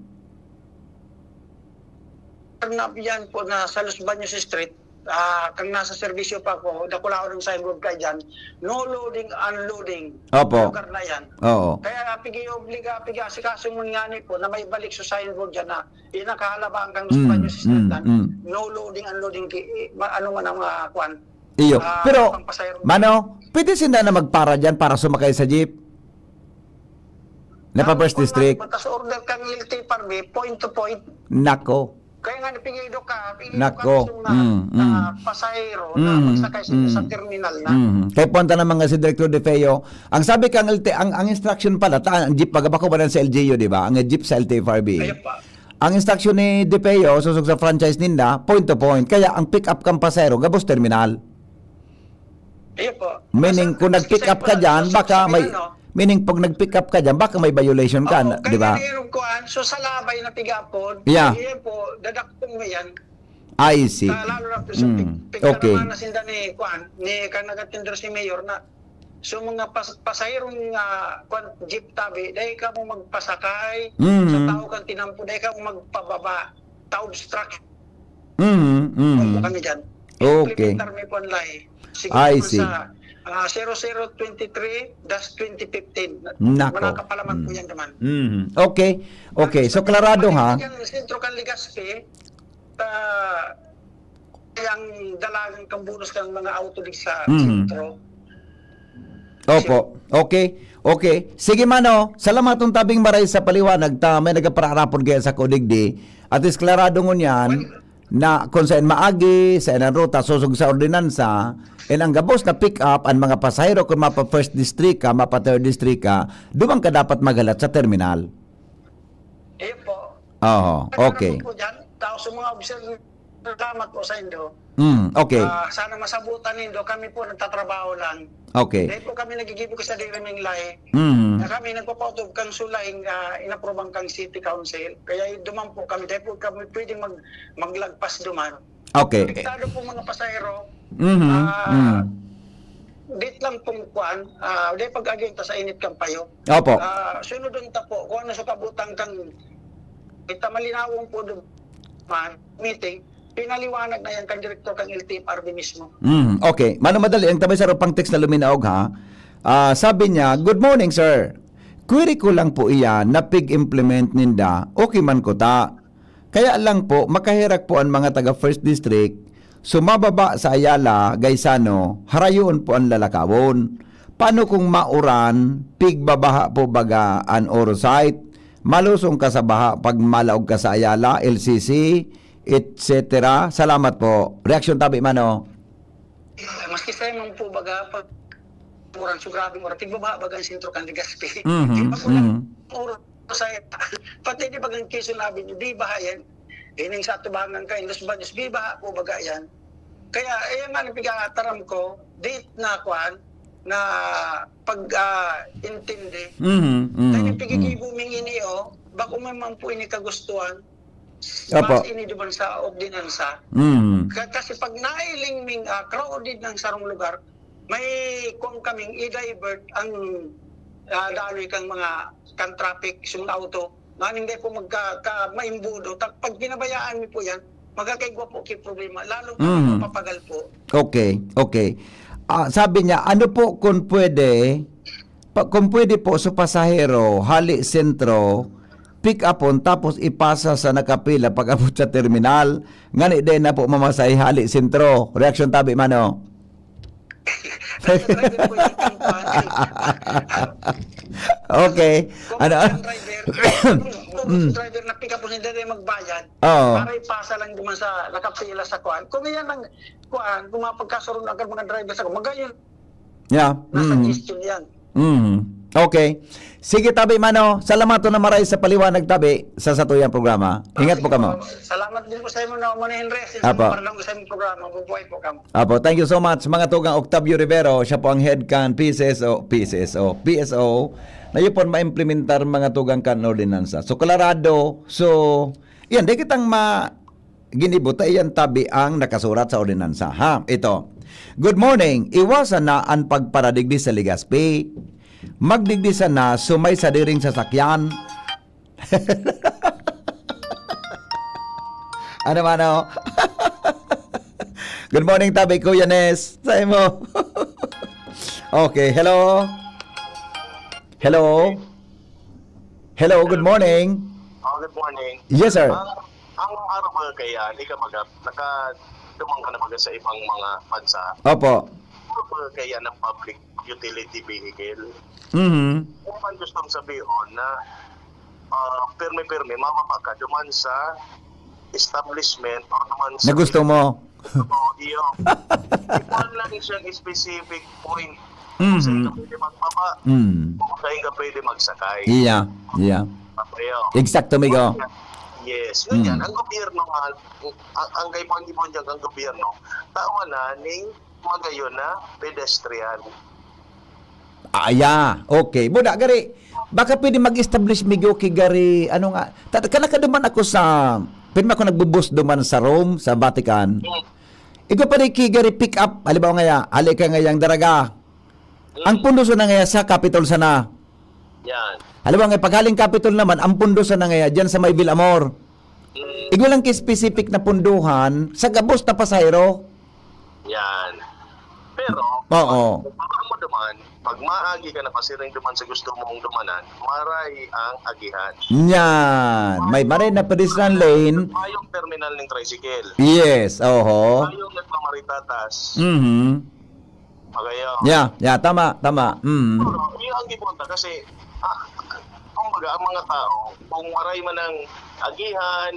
Ang nabiyan po na sa Los Baños Street, ah, kang nasa serbisyo pa ako, dakulaon ng signboard kayo dyan, no loading, unloading. Opo. Lugar na yan. Oo. Kaya pigi-obliga, pigi-asikaso mo nga ni po na may balik sa signboard dyan na inakahalabaan kang Los Mm, Baños Street mm, na mm. no loading, unloading, ki, ma, ano man ang mga kwan. Iyo. Ah, Pero, pang pasahero. Mano, pwede sinda na magpara dyan para sumakay sa jeep? Na pa first district? Pagka sa order kang L T F R B, point to point. Nako. Kaya nga napingido ka, pingido Nako. ka sa mga Mm, mm. ah, pasahero na Mm, magsakay sa, mm. sa terminal na. Mm. Kaya punta naman nga si Director De Feo. Ang sabi kang L T, ang, ang instruction pala, ta, ang jeep, pagkabako ba sa L G U, di ba? Ang jeep sa L T F R B. Kaya pa. Ang instruction ni De Feo, susog sa franchise ninda, point to point. Kaya ang pick up kang pasahero, gabos terminal. Iyo po. Meaning, Basta, kung nag-pick up ka basta, dyan, basta baka sabi may, ano, meaning, pag nag-pick up ka dyan, baka may violation ka, oo, na, di ba? Kaya yung kuan, so sa labay na pigapon, Yeah. Iyan po, dadakpon mo yan. I see. Sa, lalo na po sa Mm. pig-, Okay. pigkaramahan na sinda ni kuan, ni kanagatinder si Mayor na so mga pas, pasahero nga kuan, jeep tabi, dahil ka mo magpasakay, Mm. sa tao kang tinampo, dahil ka mo magpababa, ta obstruction Mm, mm. kami dyan. Okay. Implementar mi po ang lahi. Sige I po see. Sa ah, zero zero twenty-three dash twenty fifteen. Nako. Manakapalaman po yan naman. Mm. Okay. Okay. So, klarado ha? Yung sentro kan Legazpi, ah, yung dalagang kang bonus kang mga auto di sa Mhm. sentro. Opo. Okay. Okay. Sige, Mano. Salamaton tabing maray sa paliwanag ta may nagapararapon kaya sa kodigdi. At is klarado ngunyan na kung saan maagi, sa inang ruta, susog sa ordinansa, and ang gabos na pick up, ang mga pasahero kung mapa first district ka, mapa third district ka, duman ka dapat maghalat sa terminal. Iyo po. Oo. Okay. Ano po dyan? Tao sa mga observer, salamat po sa indo. Mm, okay. Ah, sana masabutan nindo. Kami po nagtatrabaho lang. Okay. Dahil po kami nagigibo sa diriming lahi. Mm. Na kami nagpapautob kang sulaing ah, inaproban kang City Council. Kaya duman po kami. Dahil po kami pwedeng mag, maglagpas duman. Okay. Apektado po mga pasahero. Mhm. Ah, Mm. Dit lang pong kuan. Ah, dahil pag-aging ta sa init kang payo. Opo. Ah, sunodon ta po. Kung ano sa kabutang kang kita malinawon po duman, meeting, pinaliwanag na yan kang direktor kang L T F R B mismo. Mm, okay. Mano madali, ang tabay sa rupang text na luminaog ha. Ah, sabi niya, "Good morning, sir. Query ko lang po iyan na pig-implement ninda. Okay man ko ta. Kaya lang po, makaherak po ang mga taga First District, sumababa sa Ayala, Gaisano, harayoon po ang lalakawon. Paano kung mauran, pigbabaha po baga an Oro site? Malusong ka sa baha pag malaog ka sa Ayala, L C C, et cetera. Salamat po." Reaksyon tabi, Mano. Maski sa imong po baga, pag murang so grabing oras, tigbabaha baga ang sentro kan Legazpi. Mhm, Di ba, kulang mhm. oras sa pati di bagang Quezon Avenue, di baha yan. Ining sa atubangan ka, Los Baños, biba po baga yan. Kaya, eh, nga nagpigataram ko, date na kwan, na pag, ah, intindi. Mhm, mhm, Kaya mhm. Pigigibuming ini, oh, bako man man po ini kagustuhan, Opo. Mas ini duman sa ordinansa. Mhm. Ka-, kasi pag nailing ming, ah, crowded ng sarong lugar, may kwan kaming i-divert ang, ah, daloy kang mga, kang traffic, sa mga auto. Nganing dai po magka-, ka-, maimbudo. Ta-, pag pinabayaan mi po yan, magkakaigwa po ki problema. Lalo pa Mhm. mapapagal po. Okay, okay. Ah, sabi niya, ano po kung pwede, pa-, kung pwede po sa pasahero, hali sentro, pick upon, tapos ipasa sa nakapila pag-abot sa terminal. Ngani din na po mamasahe hali sentro. Reaksyon tabi, mano? Driver po yung kang kuwan. Okay. Kung Ano? ang driver, kung Mm. ang driver na pick up po, hindi rin magbayad, Oo. para ipasa lang naman sa nakapila sa kuwan. Kung yan ang kuwan, kung mga pagkasunod ng mga driver sa magayon, Yeah. na Mm. suggestion yan. Mm. Okay. Sige, tabi, mano. Salamaton na maray sa paliwanag, tabi, sa satuyang programa. Ingat po kamo. Salamat din po sa imo na, Mano Henry. Apo. Para lang sa imong programa, mabuhay po kamo. Apo, thank you so much, mga tugang. Octavio Rivero, siya po ang head kan P C S O, P C S O, P S O, na yun po maimplementar mga tugang kan ordinansa. So, klarado. So, yan, di kitang ma-, ginibo ta iyan tabi ang nakasurat sa ordinansa, ha? Ito, "Good morning. Iwasan na an pagparadigdi sa Legazpi. Magdigdi sana sa may sadiring sasakyan." Ano man, oh? Good morning, tabi, Kuya Nes. Sa imo. Okay, hello? Hello? Hello, good morning. Oh, good morning. Yes, sir. Ang, ang araw ba kaya, di ka mag-, naka-, dumang ka na baga sa ibang mga bansa? Opo. Ano ba kaya ng public utility vehicle? Mhm. Ano man gustong sabihin na, ah, pirmi-pirmi, mababa ka duman sa establishment o duman sa Na gusto mo? Oo, iyo. Ikuha lang siyang specific point. Mhm. Saan ka pwede magbaba? Mm. O saan ka pwede magsakay? Iya, iya. Apayo. Eksakto, migo. Yes. Ngunyan, Mm. ang gobyerno nga, ang, ang kaipuhan-ipuhan diyan, ang gobyerno, tawa na ning magayon na pedestrian. Ah, yeah. Okay. Buda, gari, baka pwede mag-establish, migo, ki gari, ano nga, ta-, kana ka duman ako sa, pirmi ako nagbubus duman sa Rome, sa Vatican. Mm. Igwa pa rin ki gari pick up, halimbawa ngaya, hali ka ngayang Daraga. Ang Mm. pundo sana ngaya sa Capitol sana. Yan. Halimbawa nga, paghaling Capitol naman, ang pundo sana ngaya, dyan sa may Villamor. Mm. Igwa lang ki specific na punduhan, sa gabos na pasahero. Yan. Pero, Oo. Pag mo duman, pag maagi ka na pasiring duman sa gusto mong dumanan, maray ang agihan. Yan. May maray na pedestrian lane. Mayong terminal ng tricycle. Yes, oho. Mayong nagmamaritatas. Mhm. Magayon. Yeah, yeah, tama, tama. Mm. Pero, yun ang gipunta kasi, ah, kumbaga, ang mga tao, kung maray man ang agihan,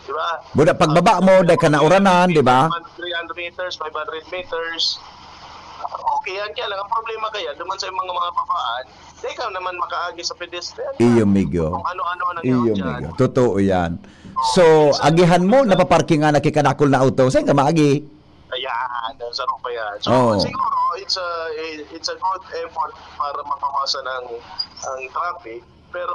di ba? Buda, pagbaba mo, dahil ka nauranan, di ba? Three hundred meters, five hundred meters. Okay, yan kaya lang. Ang problema kaya, duman sa mga, mga babaan, di ka naman makaagi sa pedestrian. Iyo, migo. Kung ano-ano ang nangyari Iyo, dyan. Migo. Totoo yan. So, agihan mo, napaparking nga nakikadakol na auto. Saan ka maagi? Ayan, ang sarap pa yan. So, Oo. siguro, it's a, it's a good effort para mabawasan ang, ang traffic. Pero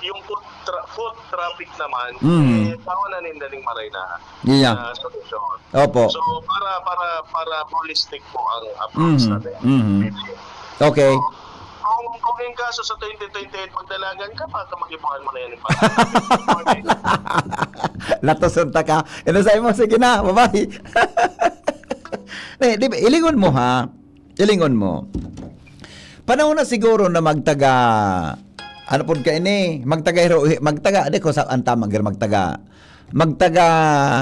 yung foot, tra- foot traffic naman, Mhm. eh, tawanan ninda ning maray na, Yeah. na solusyon. Opo. So, para, para, para holistic po ang approach Mhm. natin. Mhm. Okay. Kung, kung in kaso sa twenty twenty-eight, magdalagan ka, baka mag-ipuhan mo na yan. Latos unta ka. Ano sa imo? Sige na, bye-bye. Eh, di ba, ilingon mo, ha? Ilingon mo. Panahon na siguro na magtaga, ano pod ka ini? Magtaga hero-, magtaga, di ko sa ang tamang gir-, magtaga. Magtaga,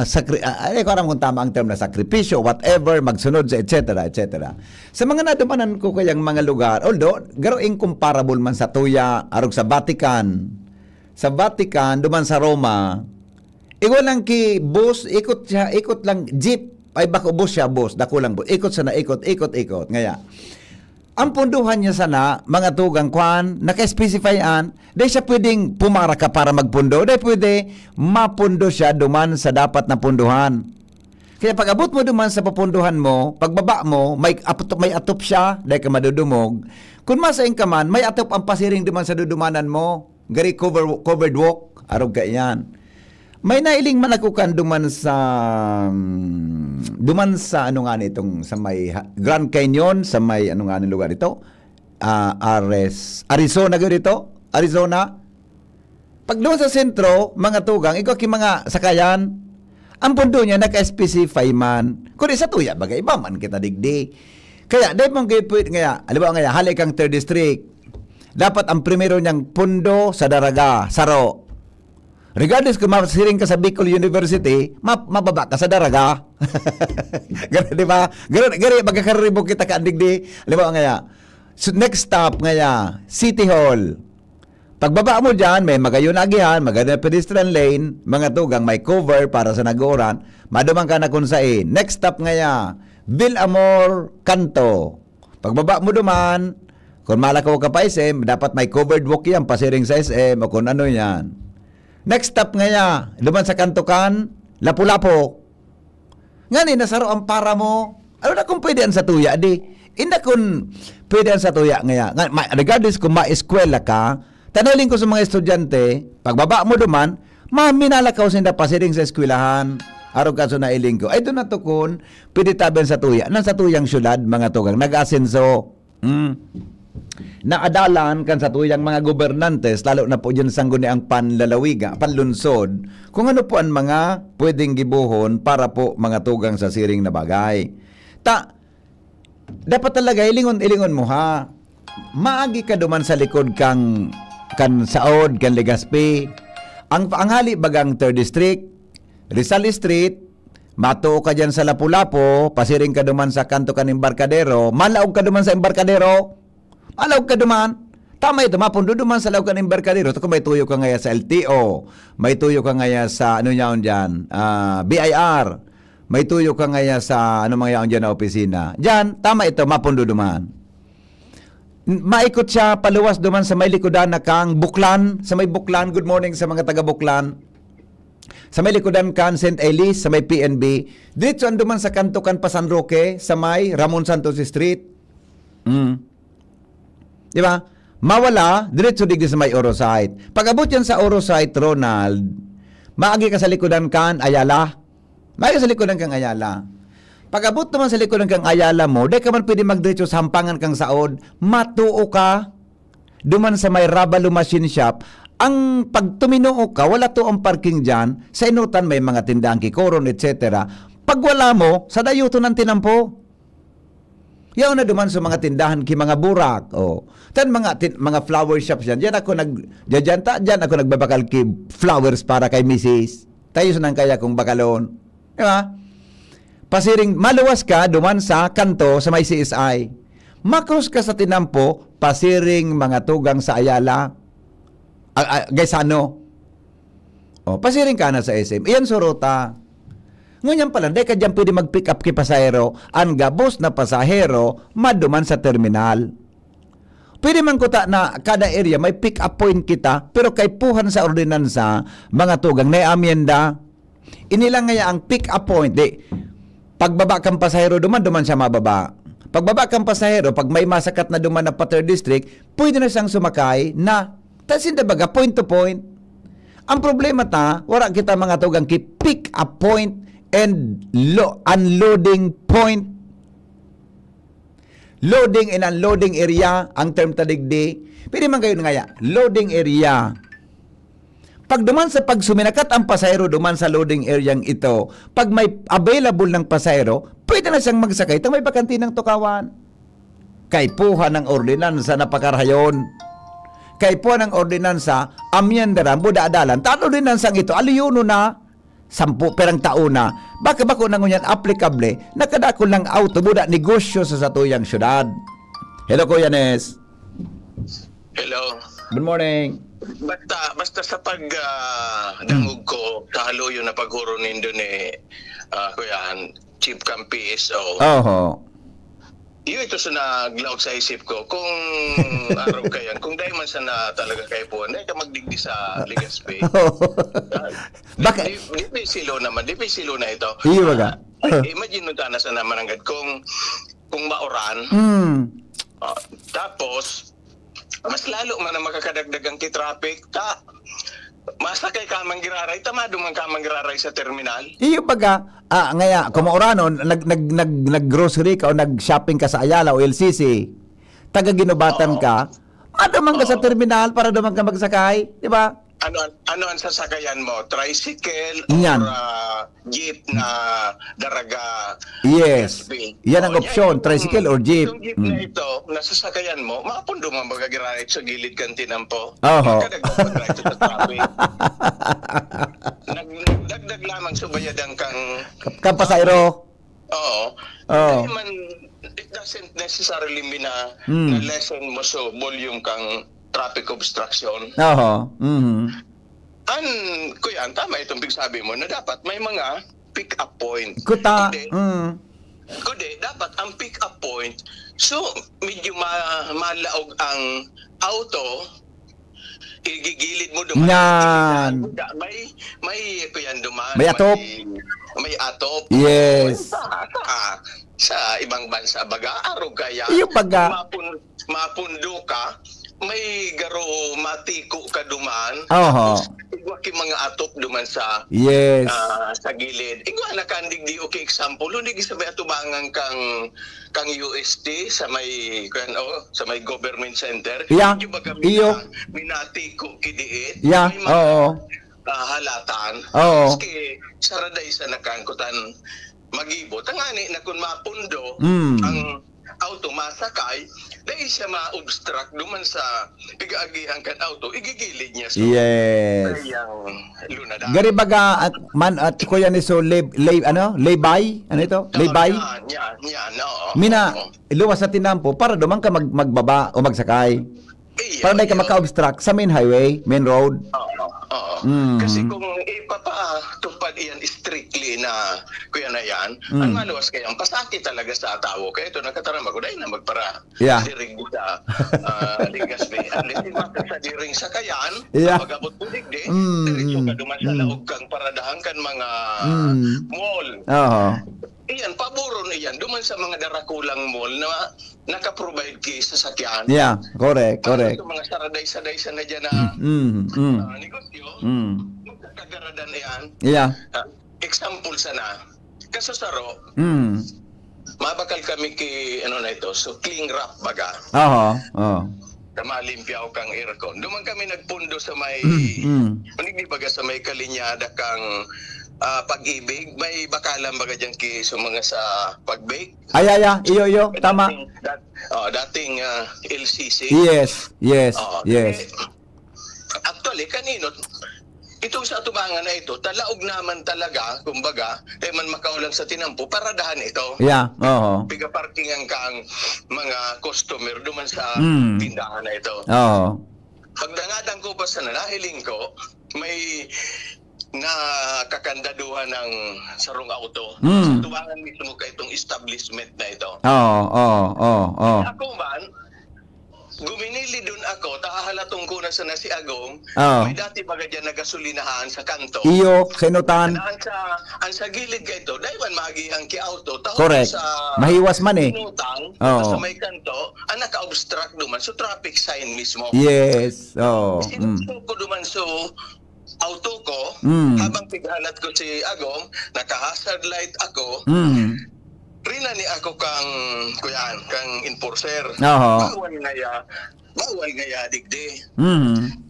sakri-, ah, di ko aram kung tama ang term na sakripisyo, whatever, magsunod sa et cetera, et cetera. Sa mga nadumanan ko kayang mga lugar, although, garo incomparable man sa tuya, arog sa Vatican. Sa Vatican, duman sa Roma, igwa lang ki bus, ikot siya, ikot lang, jeep. Ay, bako bus siya, bus. Dako lang bus. Ikot sana, ikot, ikot, ikot. Ngaya, Ang punduhan niya sana, mga tugang, kwan, naka-specify an, di siya pwedeng pumara ka para magpundo, di pwede, mapundo siya duman sa dapat na punduhan. Kaya pag-abot mo duman sa pupunduhan mo, pagbaba mo, may atop, may atop siya, dai ka madudumog. Kun masaing ka man, may atop ang pasiring duman sa dudumanan mo. Gari cover, covered walk, arog ka iyan. May nailing man ako kan duman sa, mm, duman sa ano nga nitong, sa may ha-, Grand Canyon, sa may ano nga ning lugar ito? Ah, Ares-, Arizona gyud ito? Arizona? Pag doon sa sentro, mga tugang, ikaw ki mga sakayan, ang pundo niya naka-specify man. Kundi sa tuya, bagay iba man kita digdi. Kaya, dahil mong gipwit ngaya, halimbawa ngaya, hali kang third district, dapat ang primero niyang pundo sa Daraga, saro. Regardless kung masiring ka sa Bicol University, ma-, mababa ka sa Daraga. Ganun, di ba? Ganun, ganun, magkakaribog kita ka digdi. Halimbawa ngaya, so, next stop ngaya, City Hall. Pagbaba mo diyan, may magayon na agihan, magayon na pedestrian lane, mga tugang may cover para sa nag-uuran, maduman ka na kun sain. Next stop ngaya, Villamor Kanto. Pagbaba mo duman, kung malakaw ka pa S M, dapat may covered walk yan, pasiring sa S M o kung ano yan. Next stop ngaya, duman sa Kanto kan, Lapu-Lapu. Ngani, nasaro ang para mo. Ano na kung pwede an satuya, di? Inda kun pwede an satuya ngaya. Nga, ma-, regardless kung maeskwela ka, tanay lingkod sa mga estudyante, pagbaba mo duman, maminalakaw sinda pasiring sa eskwelahan. Arog ka sa nailing ko. Ay, doon na to kun pwede tabi an satuya. Nang satuyang syudad, mga tugang, nag-asenso. Mm. Naadalan kan satuyang mga gobernantes, lalo na po dyan sangguniang panlalawiga, panlunsod, kung ano po ang mga pwedeng gibohon para po mga tugang sa siring na bagay. Ta, dapat talaga ilingon, ilingon mo ha. Maagi ka duman sa likod kang, kan saod, kan Legazpi. Ang, ang hali bagang third district, Rizal Street, matuo ka diyan sa Lapu-Lapu, pasiring ka duman sa kanto kan Embarcadero, malaog ka duman sa Embarcadero, malaog ka duman. Tama ito, mapundo duman sa laog kan Embarcadero. Ito kung may tuyo ka ngaya sa L T O, may tuyo ka ngaya sa, ano yaon diyan, ah, B I R, may tuyo ka ngaya sa, ano mga yaon diyan na opisina. Diyan, tama ito, mapundo duman. N-, maikot siya paluwas duman sa may likodan na kang Buklan, sa may Buklan. Good morning sa mga taga Buklan. Sa may likodan kan Saint Elias, sa may P N B. Diretso an duman sa kanto kan pa San Roque, sa may Ramon Santos Street. Mm. Di ba? Mawala, diretso digdi sa may Oro site. Pag-abot yan sa Oro site, Ronald, maagi ka sa likodan kan Ayala. Maagi sa likodan kang Ayala. Pag-abot naman sa likodan kang Ayala mo, di ka man pwede magdiretso sa hampangan kang saod. Matuo ka, duman sa may Ravalu Machine Shop. Ang pag tuminoo ka, wala to ang parking dyan. Sa inutan may mga tindahan kikoron, et cetera. Pag wala mo, sa dayuton ang tinampo. Yaon na duman sa mga tindahan ki mga burak, oh. Tan mga tin-, mga flower shops yan. Diyan ako nag-, diyan, diyan ta, diyan ako nagbabakal ki flowers para kay misis. Tayo sa nang kaya kong bakalon. Di ba? Pasiring, maluwas ka duman sa kanto sa may C S I. Makrus ka sa tinampo, pasiring mga tugang sa Ayala. Ah, ah, Gaisano. Oh, pasiring ka na sa S M. Iyan so ruta. Ngunyan pala, di ka diyan pwede mag-pick up ki pasahero. Ang gabos na pasahero, maduman sa terminal. Pwede man kuta na kada area may pick up point kita, pero kaipuhan sa ordinansa, mga tugang, na amyenda. Inilang ngaya ang pick up point. Di, pagbaba kang pasahero, duman, duman siya mababa. Pagbaba kang pasahero, pag may masakat na duman na pa third district, pwede na siyang sumakay na, ta sinda baga, point to point. Ang problema ta, wala kita mga tugang ki pick up point and lo-, unloading point. Loading and unloading area, ang term ta digdi. Pwede man kayo ngaya, loading area. Pag duman sa pagsuminakat ang pasahero duman sa loading area ito, pag may available ng pasahero, pwede na siyang magsakay ta may bakante ng tukawan. Kaipuhan ng ordinansa na pakarahayon. Kaipuhan ng ordinansa, amyendaran, budadalan. Ta an ordinansang ito, aliyono na, sampu perang taon na. Baka bako na ngunyan aplikable, nakadakol ng auto, buda negosyo sa satuyang syudad. Hello, Kuya Nes. Hello. Good morning. Basta, basta sa pag, ah, dangog ko, sa haluyon na paghuro nindo ni, ah, Kuya Han, Chief kan P S O. Oho. Iyo ito sa naglaog sa isip ko, kung araw ka yan, kung dahil man sana talaga kaipuhan, dahil ka magdigdi sa Legazpi. Bakit? Di, di, di silo naman, di silo na ito. Iyo baga. Ah, imagine mo sana naman ang kung, kung mauran. Mm. Ah, tapos, mas lalo man ang makakadagdagan ki traffic. Ta, masakay ka man giraray, tamado man ka man giraray sa terminal. Iyo baga, ah, ngaya, kung mauranon, nag, nag, nag, nag-grocery ka o nag-shopping ka sa Ayala o L C C, taga Ginubatan Oo. ka, maduman ka sa Oo. terminal para duman ka magsakay, di ba? Ano an- ano ang sasakayan mo? Tricycle Yan. or ah, jeep na daraga? Yes. S B? Yan ang Oh, opsyon, itong- tricycle or jeep. Itong jeep na Mm. ito, nasasayan mo, mapundo man baga giraray sa gilid kan tinampo. Oho. Makadagdag pa giraray sa traffic. Nag- Nagdagdag lamang subayadan kang Kan pasahero. Oo. Oo. Hindi man, it doesn't necessarily mean na, Mm. na lessen mo so volume kang traffic obstruction. Oho. Mhm. An, kuya, ang tama itong pigsabi mo na dapat may mga pick-up point. Kuta. Hindi. Mm. Kundi, dapat ang pick-up point, so, medyo ma- malaog ang auto, igigilid mo duman. Yan. May, may, kuya, duman. May atop. May, may atop. Yes. Sa, sa, sa ibang bansa, baga, arog kaya. Iyo baga. Mapun, mapundo ka, may garo matiko ka duman. Oho. Tapos, igwa ki mga atop duman sa Yes. ah, sa gilid. Igwa na kandig di okay example, hindi sa may atubangan kang kang U S T sa may kuwan, oh, sa may government center. Yeah. Di ba kami Iyo. na minatiko kidiit? Yeah, May mga, oo. ah, halatan. Oo. Maski saraday sa nakangkutan magibo. Tangani na kung mapundo Mm. ang auto masakay, dahil siya ma-obstruct duman sa pig-aagihan kan auto, igigilid niya. So, Yes. kayang lunada. Gari baga at man at kuya ni so lay, lay, ano? Lay-by? Ano ito? Lay-by? Yan, yan, yan, oo. Mina, Oo. luwas sa tinampo para duman ka mag, magbaba o magsakay. Iyo, Para dahil ka iyo. maka-obstruct sa main highway, main road. Oo, oo. Mm. Kasi kung ipapatupad iyan strictly na, kuya na yan, Mm. ang maluwas kaya, ang pasakit talaga sa tawo. Kaya ito, nakatarama ko, dahil na magpara. Yeah. Dirig sa ah, Legazpi. At least, iwasan sa diring sakayan, Yeah. pag-abot mo digdi, Mm, diretso ka mm, duman sa mm. laog kang paradahan kan mga Mm. mall. Oo. Iyan, paboron iyan. Duman sa mga darakulang mall na naka-provide ki sasakyan. Yeah, correct, Para correct. sa mga saraday-saday sana dyan na Mm, mm, ah, negosyo, mm. magkakagaradan iyan. Yeah. Ah, example sana, kasusaro, Mm. mabakal kami ki, ano na ito, so cling wrap baga. Aha, oh. Sa malimpyaw kang aircon. Duman kami nagpundo sa may, Mm, mm. Hindi baga sa may kalinyada kang ah, Pag-ibig, may bakalan baga dyan ki, so mga sa Pag-bake. Ay, ay, ay, iyo, iyo, tama. Dating, dat, oh, dating ah, L C C. Yes, yes, Oo, yes. eh, actually, kanino, itong sa atubangan na ito, talaog naman talaga, kumbaga, kaya man makaulang sa tinampo, paradahan ito. Yeah, oo. Piga-parkingan ka ang mga customer duman sa Mm. tindahan na ito. Oo. Pagdangadan ko pa sana, nahiling ko, may nakakandaduhan ng sarong auto. Mm. Sa tuwangan mismo ka itong establishment na ito. Oo, oo, oo, oo. Ako man, guminilidon ako, ta hahalaton ko na sana si Agom, Oo. may dati baga dyan na gasolinahan sa kanto. Iyo, sa inutan. Ang sa, ang sa gilid ka ito, dahil man magi ang ki-auto, tahon Correct. sa Mahiwas man eh. Inutang, Oo. sa may kanto, ang naka-obstruct duman, so traffic sign mismo. Yes, oo. Mm. Sinuko ko duman, so auto ko, Mm. habang pighalat ko si Agom, naka-hazard light ako, Mm. rinani ako kang, kuyan, kang enforcer. Aha. Bawal ngaya, bawal ngaya digdi. Mm.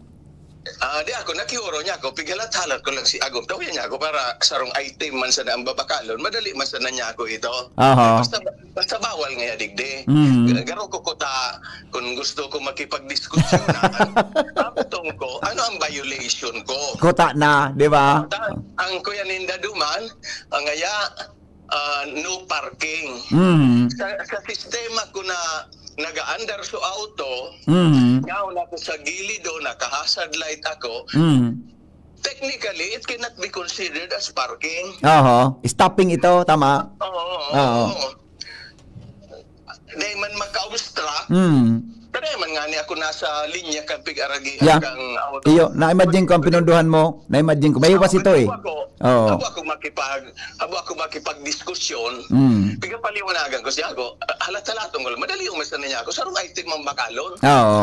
Ah, di ako, nakioro niya ako, pighalat-halat ko lang si Agom. Tawian niya ako para sarong item man sana ang babakalon, madali man sana niya ako ito. Aha. Basta, basta bawal ngaya digdi. Mm. Garo ko kuta, kung gusto ko makipagdiskusyon na, abutong ko, ano ang violation ko? Kuta na, di ba? Ta-, ang kuya ninda duman, ang ngaya, ah, no parking. Mm. Sa, sa sistema ko na nagaandar sa auto, Mm. yaon ako sa gilid o naka-hazard light ako, Mm. technically, it cannot be considered as parking. Oho. Stopping ito, tama? Oo, oo, Oo. oo. dai man maka-obstruct. Mm. Kaya man nga ni ako nasa linya kan pig-aragi Yeah. Kang auto. Iyo, na-imagine ko ang pinunduhan mo. Na-imagine ko. May iwas ito eh. Ako, ako, Oo. Ako, ako makipag, ako, ako makipagdiskusyon. Mm. Pigapaliwanagan ko siya ako. Halat-halat ko lang. Madali umasan na niya ako. Sarong item ang bakalon. Oo.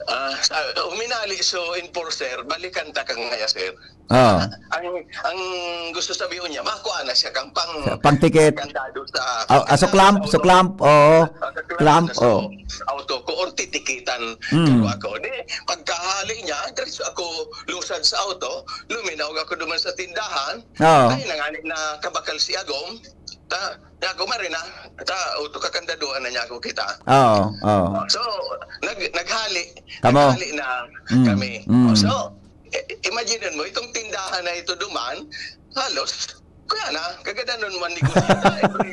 Ah, sa, huminali so enforcer, balikan ta ka ngaya, sir. Oo. Ang, ang gusto sabihin niya, makuha na siya kang pang Sa pang-ticket. Kandado sa Ah, ah, suklam, sa auto. Suklam, oo. Ah, sa Clamp, clamp, sa oo. Auto ko, or titikitan Mm. Ako. Di, pagkahali niya, diretso ako lusad sa auto, luminaw ako duman sa tindahan. Oo. Ay, nangani na kabakal si Agom. Ta, niya ako, Marina, ta, auto kakandaduan na niya ako kita. Oo, oo. So, nag, naghali. Kamo? Naghali na Mm, kami. Mm. So, i-, imagine mo, itong tindahan na ito duman, halos, kaya na, kagadanon man ni Gunita, every,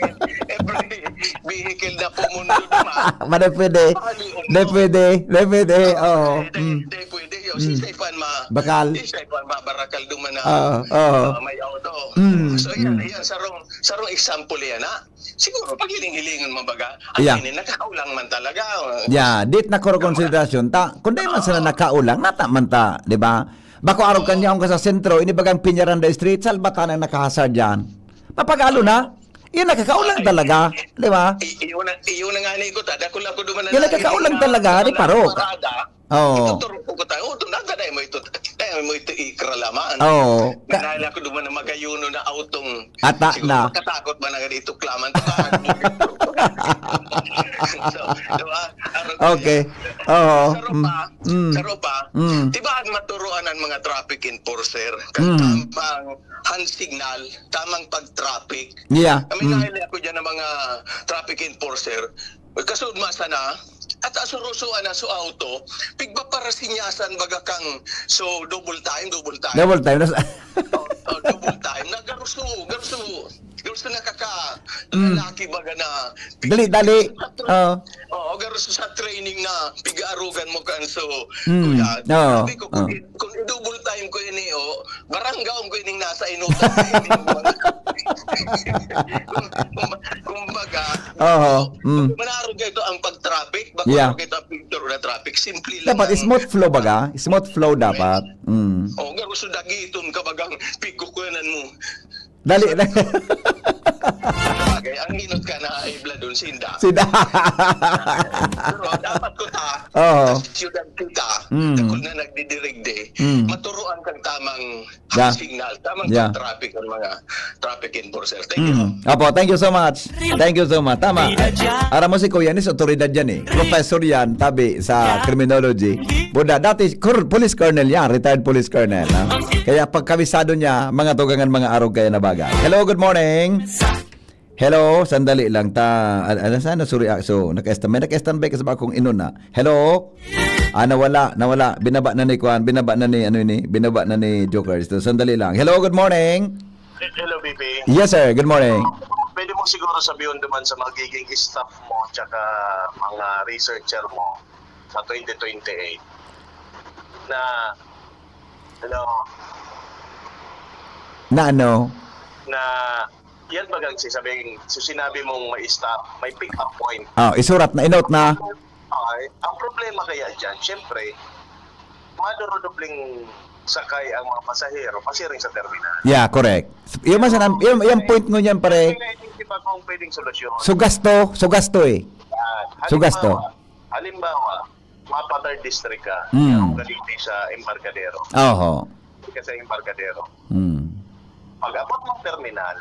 every vehicle na pumundo duman. Mano pwede? Pahalion Di mo. pwede, di pwede, Oo, oo. Di, di, Mm. di pwede. Yo, Mm. si Stefan ma-, Bakal. Si Stefan mabarakal duman na, Oo, oo. ah, may auto. Mm, So, yan, mm. yan, sarong, sarong example yan, ha? Siguro, paghiling-hilingan mo baga, ang Yeah. ini, nakakaulang man talaga. Yeah, dit na kuro Tama. Konsiderasyon. Ta, kung di man sana Oo. Nakaulang, nata man ta, di ba? Bako arog kan Oo. Yaon ka sa sentro, ini bagang Peñaranda Street, salbatan ang nakahasard dyan. Mapagalo na. Yun, nakakaulang Ay. Talaga, di ba? I-, iyon na, iyon na nga ni ko, ta, dakul ako duman na Yun, nailing nakakaulang na talaga, di mga paro. Parada. Oo. Ituturo ko tayo, "Oh, ito na, tayo mo ito, tayo mo ito ikralaman." Oo. Ka- Minahal ako duman na magayuno na autong Ata siguro na. Makatakot ba na ganito, klaman? So, di ba? Arog Okay. Oo. Sa ropa, Mm. Mm. sa ropa, Mm. di ba ang maturuan ang mga traffic enforcer? Kan Mm. tamang hand signal, tamang pag-traffic. Yeah. Kami Mm. nahili ako dyan ng mga traffic enforcer. Kasud masa na, at asurusuan na so auto, pigpaparasinyasan baga kang, so, double time, double time. Double time. Nas- Oh, oh, double time. Na garuso, garuso. Garuso na kaka, Mm. lalaki baga na. Dali, dali. Sa tra-, Oo. Oo, garuso sa training na pig-aarugan mo kan, so, Mm. kuya. Oo. Sabi ko, kung Oo. i-, kung i-double time ko ini, oh, baranggaon ko ining nasa inutan na ini. Kung, kung, kumbaga, Oo. Mm. Manarog ito ang pag-traffic, bako Yeah. Arog ito ang picture na traffic. Simple lang Dapat ang smooth flow baga? Smooth flow dapat. Mm. Oh, garuso dagiton ka bagang pigkukuyanan mo. Dali na. Bagay, ang inot ka na ay bladon, sinda. Sinda. Pero dapat ko ta, Oo. Sa siyudad kita, Mm. Dakul na nagdidirigde, Mm. maturuan kang tamang Da- signal, tamang Yeah. traffic ang mga traffic enforcer. Thank you. Mm. Apo, thank you so much. Thank you so much. Tama. Aram mo si Kuya Nis, otoridad yan eh. Professor yan, tabi sa criminology. Buda, dati, cor-, police colonel yan, retired police colonel. Ha? Kaya pagkabisado niya, mga tugangan, mga arog kaya na bagay. Hello, good morning. Hello, sandali lang ta. Al-, ano sana, sorry, ah, so, naka-stand-, may naka-standby kasi ba akong inuna? Hello? Ah, nawala, nawala. Binaba na ni Kwan, binaba na ni, ano ni, binaba na ni Joker. So, sandali lang. Hello, good morning. Hello, B P. Yes, sir. Good morning. Pwede mo siguro sabihin naman sa magiging staff mo tsaka mga researcher mo sa twenty twenty-eight na, hello? Na ano? Na, yan bagang sisabing, so sinabi mong may stop, may pick up point. Ah, isurat na, inot na. Okay. Ang problema kaya dyan, syempre, madurudubling sakay ang mga pasahero, pasiring sa terminal. Yeah, correct. Yung mas, yung, yung point nyo niyan, pare. Kaya naisip ako kung pwedeng solusyon. So gasto, so gasto eh. Yan. So gasto. Halimbawa, halimbawa, mapa third district ka, Mm. Kaya kung galing sa embarkadero. Oho. Hindi ka sa embarkadero. Mm. Pag abot mong terminal,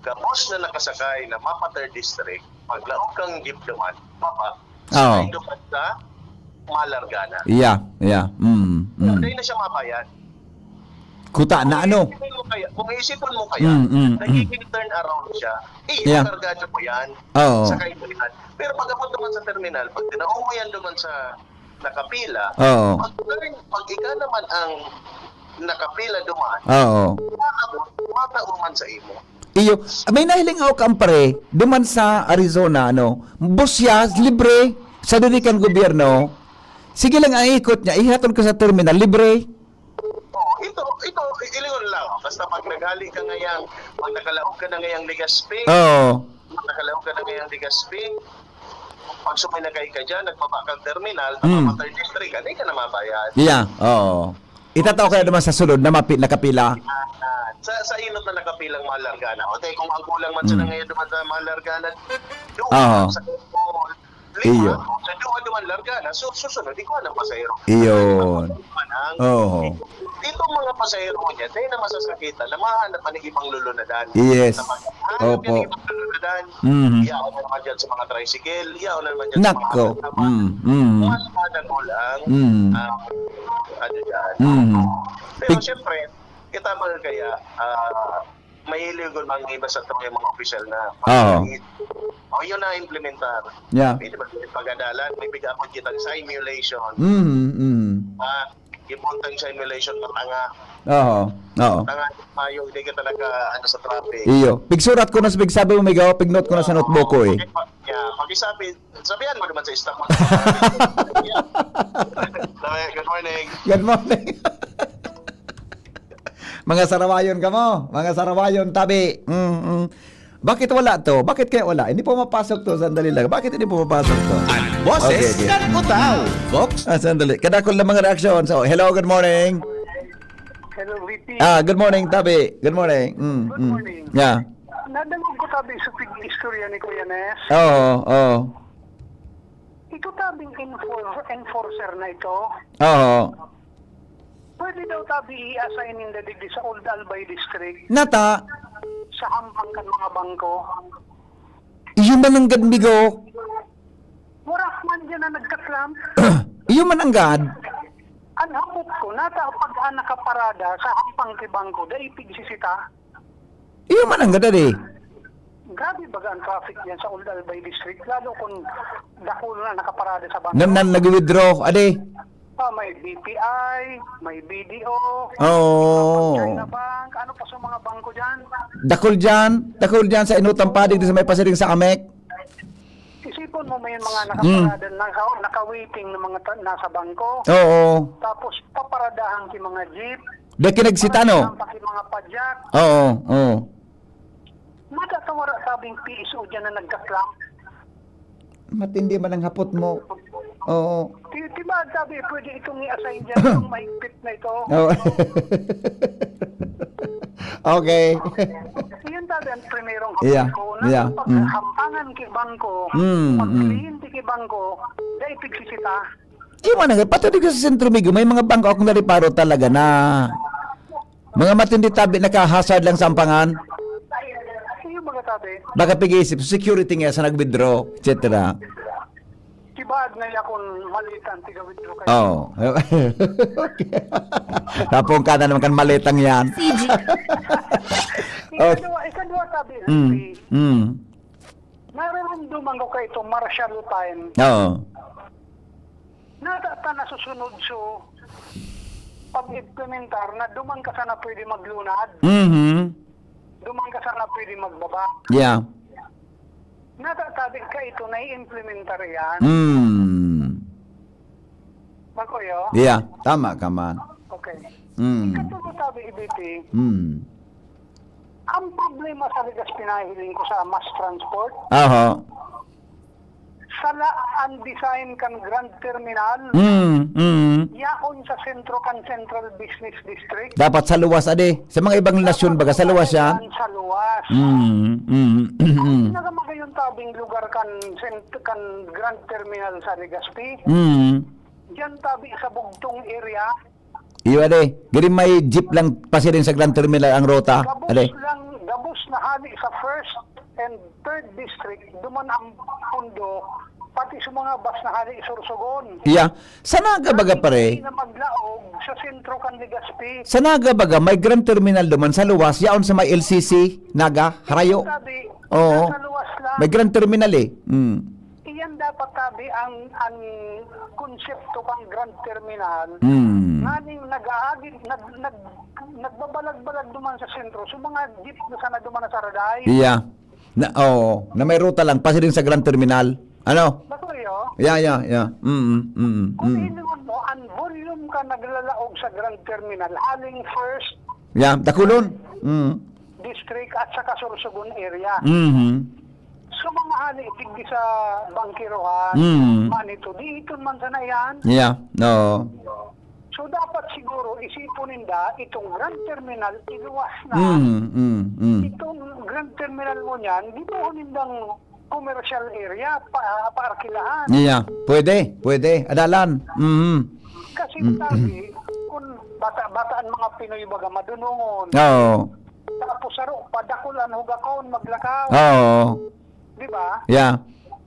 gabos na nakasakay na mapa third district, paglaog kang jeep duman, mapa, Oo. Sakay duman sa malarga na. Yeah, yeah. Mm, mm. Dahil na siya mabayad. Kuta na ano? Kung iisipin mo kaya, kung iisipin mo kaya, Mm, mm, mm. Nagiging turn around siya. Eh, Yeah. Kargado mo yan. Oo. Sakay mo yan. Pero pag abot naman sa terminal, pag tinaon mo yan naman sa nakapila, Oo. Pag, pag ika naman ang nakapila duman, Oo. Maabot, mataon man sa imo. Iyo, may nahiling ako, kampare, duman sa Arizona, ano, bus siya, libre, sa diri kan gobyerno. Sige lang ang ikot niya, ihatod ka sa terminal, libre. Oh, ito, ito, ilingon lang. Basta pag naghali ka ngayang, pag nakalaog ka na ngayang Legazpi, Oo. Pag nakalaog ka na ngayang Legazpi, Pag suminakay ka dyan, nagbaba kang terminal, Mm. namamatay district, hindi ka na mabayad. Yeah, oo. Itatao kaya naman sa sulod na mapi-, nakapila? Yan. Sa, sa inot na nakapilang Mahalargana. O, te, kung ang kulang man sila Mm. ngayon naman sa Mahalargana, doon Aha. sa Bohol, lima, Iyo. sa doon naman Largana, su-, susunod, ikaw ang pasahero. Iyon. Manang, Oo. itong mga pasahero niya, dahil na masasakitan, na mahanap ang ibang lulunadan. Yes. Sa mga, hanap Opo. yung ibang lulunadan. Mhm. Yaon na naman dyan sa mga tricycle, yaon na naman dyan sa mga Nako. apat na Mm, mm. Mas madagol ang, Mm. ah, ano dyan. Mm. Pero Pig- siyempre, kita mga kaya, ah, mahiligon mga iba sa mga opisyal na Oo. O, yun na implementar. Yeah. Pwede ba pag-adalan, may piga-abot kitang simulation. Mhm, mhm. Ah, yung buntang simulation, matanga. Oo, oo. Matanga, mayo, hindi ka talaga, ano, sa traffic. Iyo. Pigsurat ko na sa pigsabi mo, Migaw, pignote ko na sa notebook ko, eh. Pag-, yeah, pag-isabi, sabihan mo naman sa staff mo. Sabi, "Good morning." Good morning. Mga sarawayon kamo, mga sarawayon, tabi. Mm, mm. Bakit wala to? Bakit kaya wala? Hindi pumapasok to. Sandali lang. Bakit hindi pumapasok to? Ang boses Okay, okay. ng Utao, folks. Ah, sandali. Kadakol na mga reaksyon. So, hello, good morning. Hello, V P. Ah, good morning, tabi. Good morning. Mm, Good mm. morning. Yeah. Nadangog ko tabi sa pig-istorya ni Kuya Nes. Oo, oo. Ito tabing enfor-, enforcer na ito. Oo. Pwede daw tabi i-assign ninda digdi sa Old Albay District. Nata. Sa hampang kan mga bangko. Iyo man ang gad, Migo. Wala man dyan na nagkaklam. Iyo man ang gad. Ang hapot ko, nata pag ang nakaparada sa hampang ki bangko, dai pigsisita. Iyo man ang gad, eh. Grabe baga ang traffic diyan sa Old Albay District, lalo kung dakul na nakaparada sa bangko. Nan, nan, nag-withdraw, ade. Ah, may B P I, may B D O, Oo. China Bank, ano pa sa mga bangko diyan? Dakul diyan, dakul diyan sa Inutang Padig, sa may pasiring sa Amek. Isipon mo, may mga Mm. nakaparada, naka-, naka-waiting na mga ta-, nasa bangko. Oo. Tapos, paparadahan ki mga jeep. Di kinagsita, no? Paparadahan pa ki mga padyak. Oo, oo. Mata ka wala sabing P S O dyan na nagkaklam. Matindi man ang hapot mo. Oo. Di, di ba sabi, pwede itong i-assign dyan, itong mahigpit na ito? Oo. Okay. Iyon sabi ang primerong hapot Yeah, ko, na yeah, pag mm. hampangan ki bangko, Mm, pag mm. kliyente ki bangko, dai pigsisita. Di man nga, pati di ko sa Sentro Migo, may mga bangko akong nariparo talaga na mga matindi tabi, nakahasad lang sa ampangan. Iyo mga tabi. Baka pig-iisip, security nga sa nag-withdraw, et cetera. Kibaad na yakon malita ang tiga-withdraw kayo. Oo. Okay. Tapong ka na naman kan malitang yan. C G. Oh. Ikadwa, ikadwa tabi, Mm. si Mm. Nararumduman ko kay ito, martial law time. Oo. Nata ta nasusunod so pag-implementar na duman ka sana pwede maglunad, Mhm. duman ka sana pwede magbaba. Yeah. Nata tabi ka ito, nai-implementar yan. Mm. Makuyo? Yeah, tama ka man. Okay. Mm. Ikatulo tabi, I B T, Mm. ang problema sa Legazpi nahiling ko sa mass transport. Aha. Sala ang design kan Grand Terminal. Mm, mm. Yaon sa sentro kan Central Business District. Dapat sa luwas, ade. Sa mga ibang nasyon, baga, sa luwas yan. Sa luwas. Mm, mm, mm. Ang pinakamagayong tabing lugar kan cent-, kan Grand Terminal sa Legazpi. Mm. Diyan tabi sa bugtong area. Iyo, ade. Gini may jeep lang pasiring sa Grand Terminal ang ruta. Gabos Ade. lang, gabos na hali sa first and third district, duman ang pundo, pati sa mga bus na hali Sorsogon. Iya. Sa Naga baga, pare? Hindi na maglaog sa sentro kan Legazpi. Sa Naga baga, may Grand Terminal duman sa luwas, yaon sa may L C C, Naga, Harayo. Sabi, Oo. nasa luwas lang. May Grand Terminal eh. Mm. Iyan dapat tabi ang, ang konsepto kang Grand Terminal. Mm. Nganing nag-aagid, nag-, nag-, nagbabalag-balag duman sa sentro. So, mga jeep na sana duman na sa Raday. Iya. Na, oo, na may ruta lang, pasiring sa Grand Terminal. Ano? Bakuryo? Yeah, yeah, yeah. Mm, mm, Kung mm. inuon mo, ang volume ka naglalaog sa Grand Terminal, haling first Yeah, dakulon. Mm. district at sa Kasursugon area. Mhm. So, mga hali, digdi sa bangkerohan, Mm. Manito, di iton man sana yan. Yeah, oo. So, dapat siguro isipon ninda itong Grand Terminal, iluwas na. Mm, mm, mm. Itong Grand Terminal mo niyan, gibohon nindang commercial area, pa, paarkilahan. Yeah, pwede, pwede. Adalan. Mm. Kasi Mm. sabi, kung bata-bata ang mga Pinoy baga madunongon. Oo. Tapos saro, padakul ang hugakon, maglakaw. Oo. Di ba? Yeah.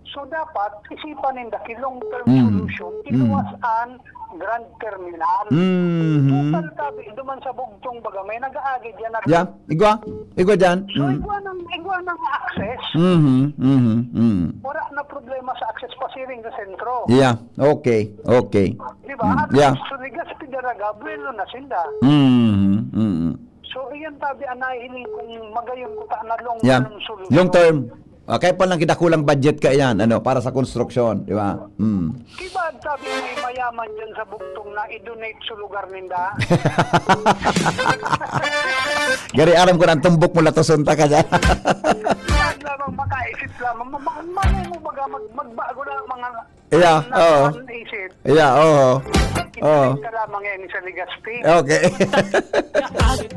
So, dapat isipan ninda ki long-term Mm. solution, Mm. iluwas an Grand Terminal. Mhm. Total, sabi, duman sa bugtong baga, may nag-aagi diyan na Yeah, igwa. Igwa dyan. So, Mm. igwa ng, igwa ng access. Mhm, mhm, mhm. Wala na problema sa access pasiring sa sentro. Yeah, okay, okay. Di ba? Mm, At yeah. least, so, Legazpi Daraga, buwelo na sinda. Mhm, mhm. So, iyan, sabi, ang nahihiling kong magayon ko ta na long Yeah. term solution. Long term. Ah, kaya pa lang kita kulang budget ka yan, ano, para sa konstruksyon, di ba? Mm. Kibaad, sabi, may mayaman dyan sa bugtong na i-donate sa lugar ninda. Gari, aram ko na ang tumbok mo, latoson ta ka dyan. Kibaad lamang, makaisip lamang. Ma-, ma-, malay mo baga, mag-, magbago na ang mga Yeah, na oo. Isip. Yeah, oo. Oo. Ka lamang yan sa Legazpi. Okay.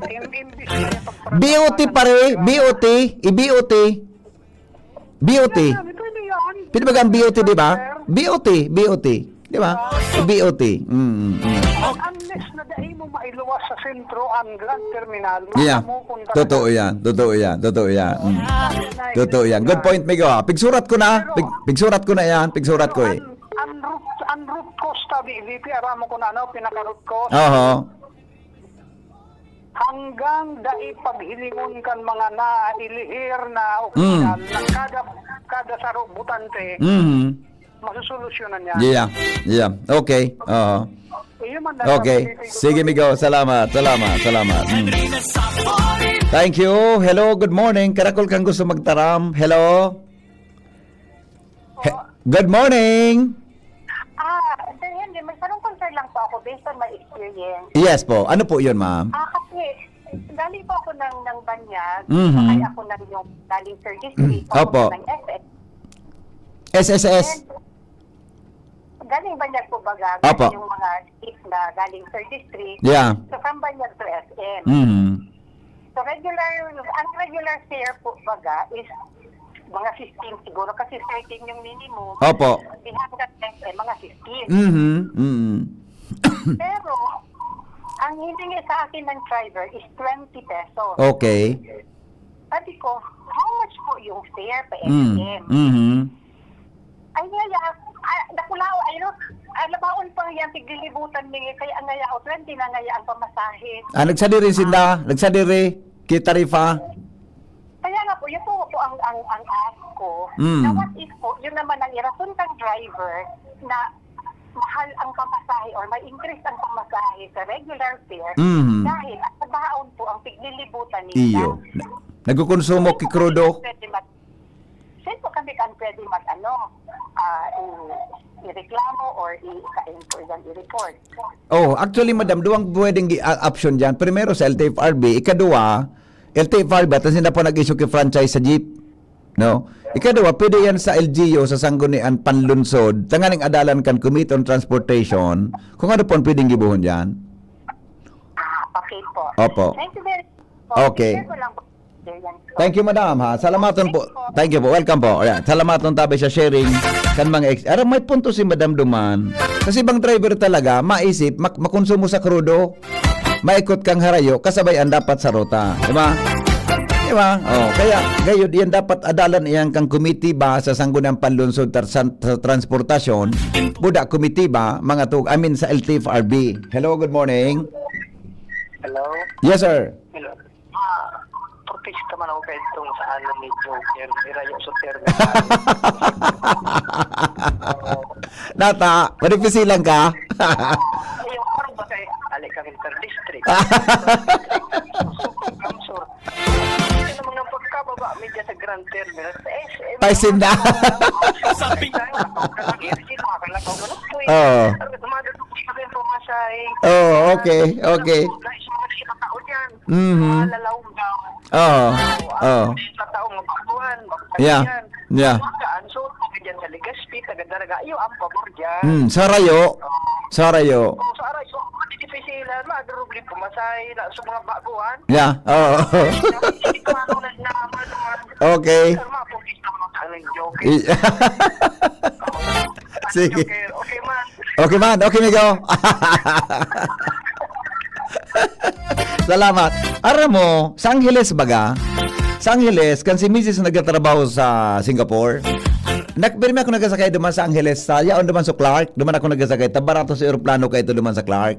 Im-, imbis na yung pagpapalakad. B O T, pare, B O T, i-B O T. B O T. Yan, pwede yan. Pwede ba ang B O T, di ba? Sir? B O T, B O T. Di ba? B O T. Mm, mm. Unless na dai mo mailuwas sa sentro ang Grand Terminal, Yeah. makamupunta ka Totoo na. yan. Totoo yan. Totoo yan. Mm. Totoo yan. Good point, Migo, ah. Pigsurat ko na. Pero Pig-, pigsurat ko na yan. Pigsurat ko, eh. Pero ang, ang root, ang root cause, sabi, V P, aram mo kung ano, pinaka-root cause. Oho. Hanggang dai paghilingon kan mga nailihir na opisyal Mm. na kada, kada saro botante, Mm. masusolusyonan yan. Yeah. Yeah. Okay. Oo. Iyo man, Okay. dapat Sige, Migo. Salamat. Salamat. Salamat. Mm. Thank you. Hello, good morning. Karakol kang gusto magtaram. Hello. He-, good morning. Ah, Sir Henry, may sarong concern lang po ako based on my experience. Yes po. Ano po yun, ma'am? Ah, kasi galing po ako ng, ng Banyag, Mhm. sakay ako ng yung galing Sir District, Opo. papunta ng S S. S S S. And galing Banyag po baga, Opo. galing yung mga jeep na galing Sir District. Yeah. So, from Banyag to S M. Mhm. So, regular, ang regular fare po baga is mga fifteen siguro kasi thirteen yung minimum. Opo. Di hanggang S M, mga fifteen. Mhm, mhm. Pero, ang hiningi sa akin ng driver is twenty pesos. Okay. Sabi ko, "How much po yung fare pa Mm, S M?" mhm. Ay, ngaya, ah, dakulaw, ay, no? Ah, labaon pa yan, tiglilibutan ni, kaya ngaya, o, twenty na ngaya ang pamasahe. Ah, nagsadiri sinda? Ah. Nagsadiri? Ki tarifa? Kaya nga po, yun po, po ang, ang, ang ask ko, Mm. na what if po, yun naman ang irason kang driver na mahal ang pamasahe or may increase ang pamasahe sa regular fare Mm. dahil ang baon po ang tiglilibutan nila. Iyo. Na-, nagkukonsumo ki krudo? Pwede mag-, Saan po kami kan pwede mag-ano, ah, i-, ireklamo or i-, i-, i-report? Oh, actually, madam, duwang pwedeng gi-, ah, option diyan. Primero sa L T F R B, ikaduwa, L T F R B, at sila po nag-issue ki franchise sa jeep. No? Ikaduwa, pwede yan sa L G U, sa Sanggunian Panlunsod, tanganing adalan kan Committee on Transportation, kung ano po ang pwedeng gibohon diyan. Ah, okay po. Opo. Thank you very much. Okay. Share ko lang po. Yan po. Thank you, madam, ha. Salamaton po. Thank you po. Welcome po. Ayan. Salamaton tabi sa sharing kan mga ex-, aram, may punto si madam duman. Kasi bang driver talaga, maisip, mak-, makonsumo sa krudo. Maikot kang harayo, kasabay ang dapat sa ruta. Di ba? Di ba? Oh, kaya, gayud, yan dapat adalan iyan kang komitiba sa Sangguniang Panlunsod tar-, sa, sa Transportasyon. Buda komitiba, mga tug-, I mean, sa L T F R B. Hello, good morning. Hello? Yes, sir. Hello. Ah, protesta man ako kay itong sa ano ni Joker, nirayo sa terminal. Oo. Nata, manipisilan ka? Ayaw, parang ba kay, ali kami per district. Kamsur. Ano naman ang pagkababa, media sa Grand Terminal, sa S M. Paisin na. Sabi. Lakaw ka lang, Ersin, makalakaw ka lang, Puy. Oo. Ang madadukot sa informasahe. Oo, okay, okay. Dahil sa mga nakakataon yan. Mhm. Mga lalaw daw. Oo. Oo, Oo. ang mga tao, mabakuhan, mabakuhan Yeah. yan. Yeah. Magaan, so, taga dyan sa Legazpi, taga Daraga, iyo ang pabor dyan. Hmm, sa Rayo. Sa Rayo. Oh, sa Rayo, so, ako, didipisilan, madurog din pumasay, na, sa mga baguhan. Yeah, oo. Hindi ko ako nagnaman naman. Okay. Pero mga pugis na mga tanong joke. I- Sige. Joker. Okay, man. Okay man, okay, migo. Salamat. Aram mo, sa Angeles baga? Sa Angeles, kan si misis nagtatrabaho sa Singapore. Nagpirmi ako nagasakay duman sa Angeles, sa yaon duman sa Clark. Duman ako nagasakay. Tabarato sa eroplano kaito duman sa Clark.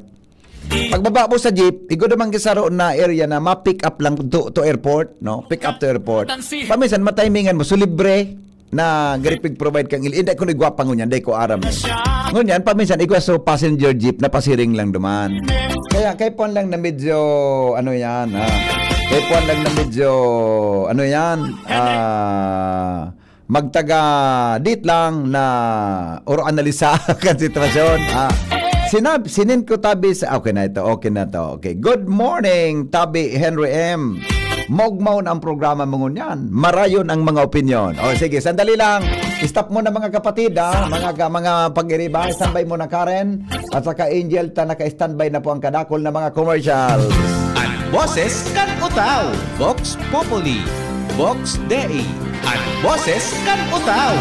Pagbaba mo sa jeep, igo duman kisaro na area na ma-pick up lang to, to airport, no? Pick up to airport. Paminsan, matimingan mo, so libre na gari pig-provide kang ili. Hindi ko igwa pa ngunyan, hindi ko aram eh. Ngunyan, paminsan, igwa so passenger jeep na pasiring lang duman. Kaya, kay puwan lang na medyo, ano yan, ha? Kay puwan lang na medyo, ano yan, ah, magtaga dit lang na or analisa kan sitwasyon. Ah, sinab-, sinin ko tabi sa, okay na ito, okay na to. Okay. Good morning, Tabi Henry M. Mogmaon ang programa mo ngunyan. Marayon ang mga opinyon. O sige, sandali lang. Stop mo na mga kapatid, ha? Mga, ka- mga pag-iriba. Standby mo na, Karen. At saka Angel, ta naka-standby na po ang kadakol na mga commercials. An boses kan Utao, Vox Populi, Vox Dei, an boses kan Utao.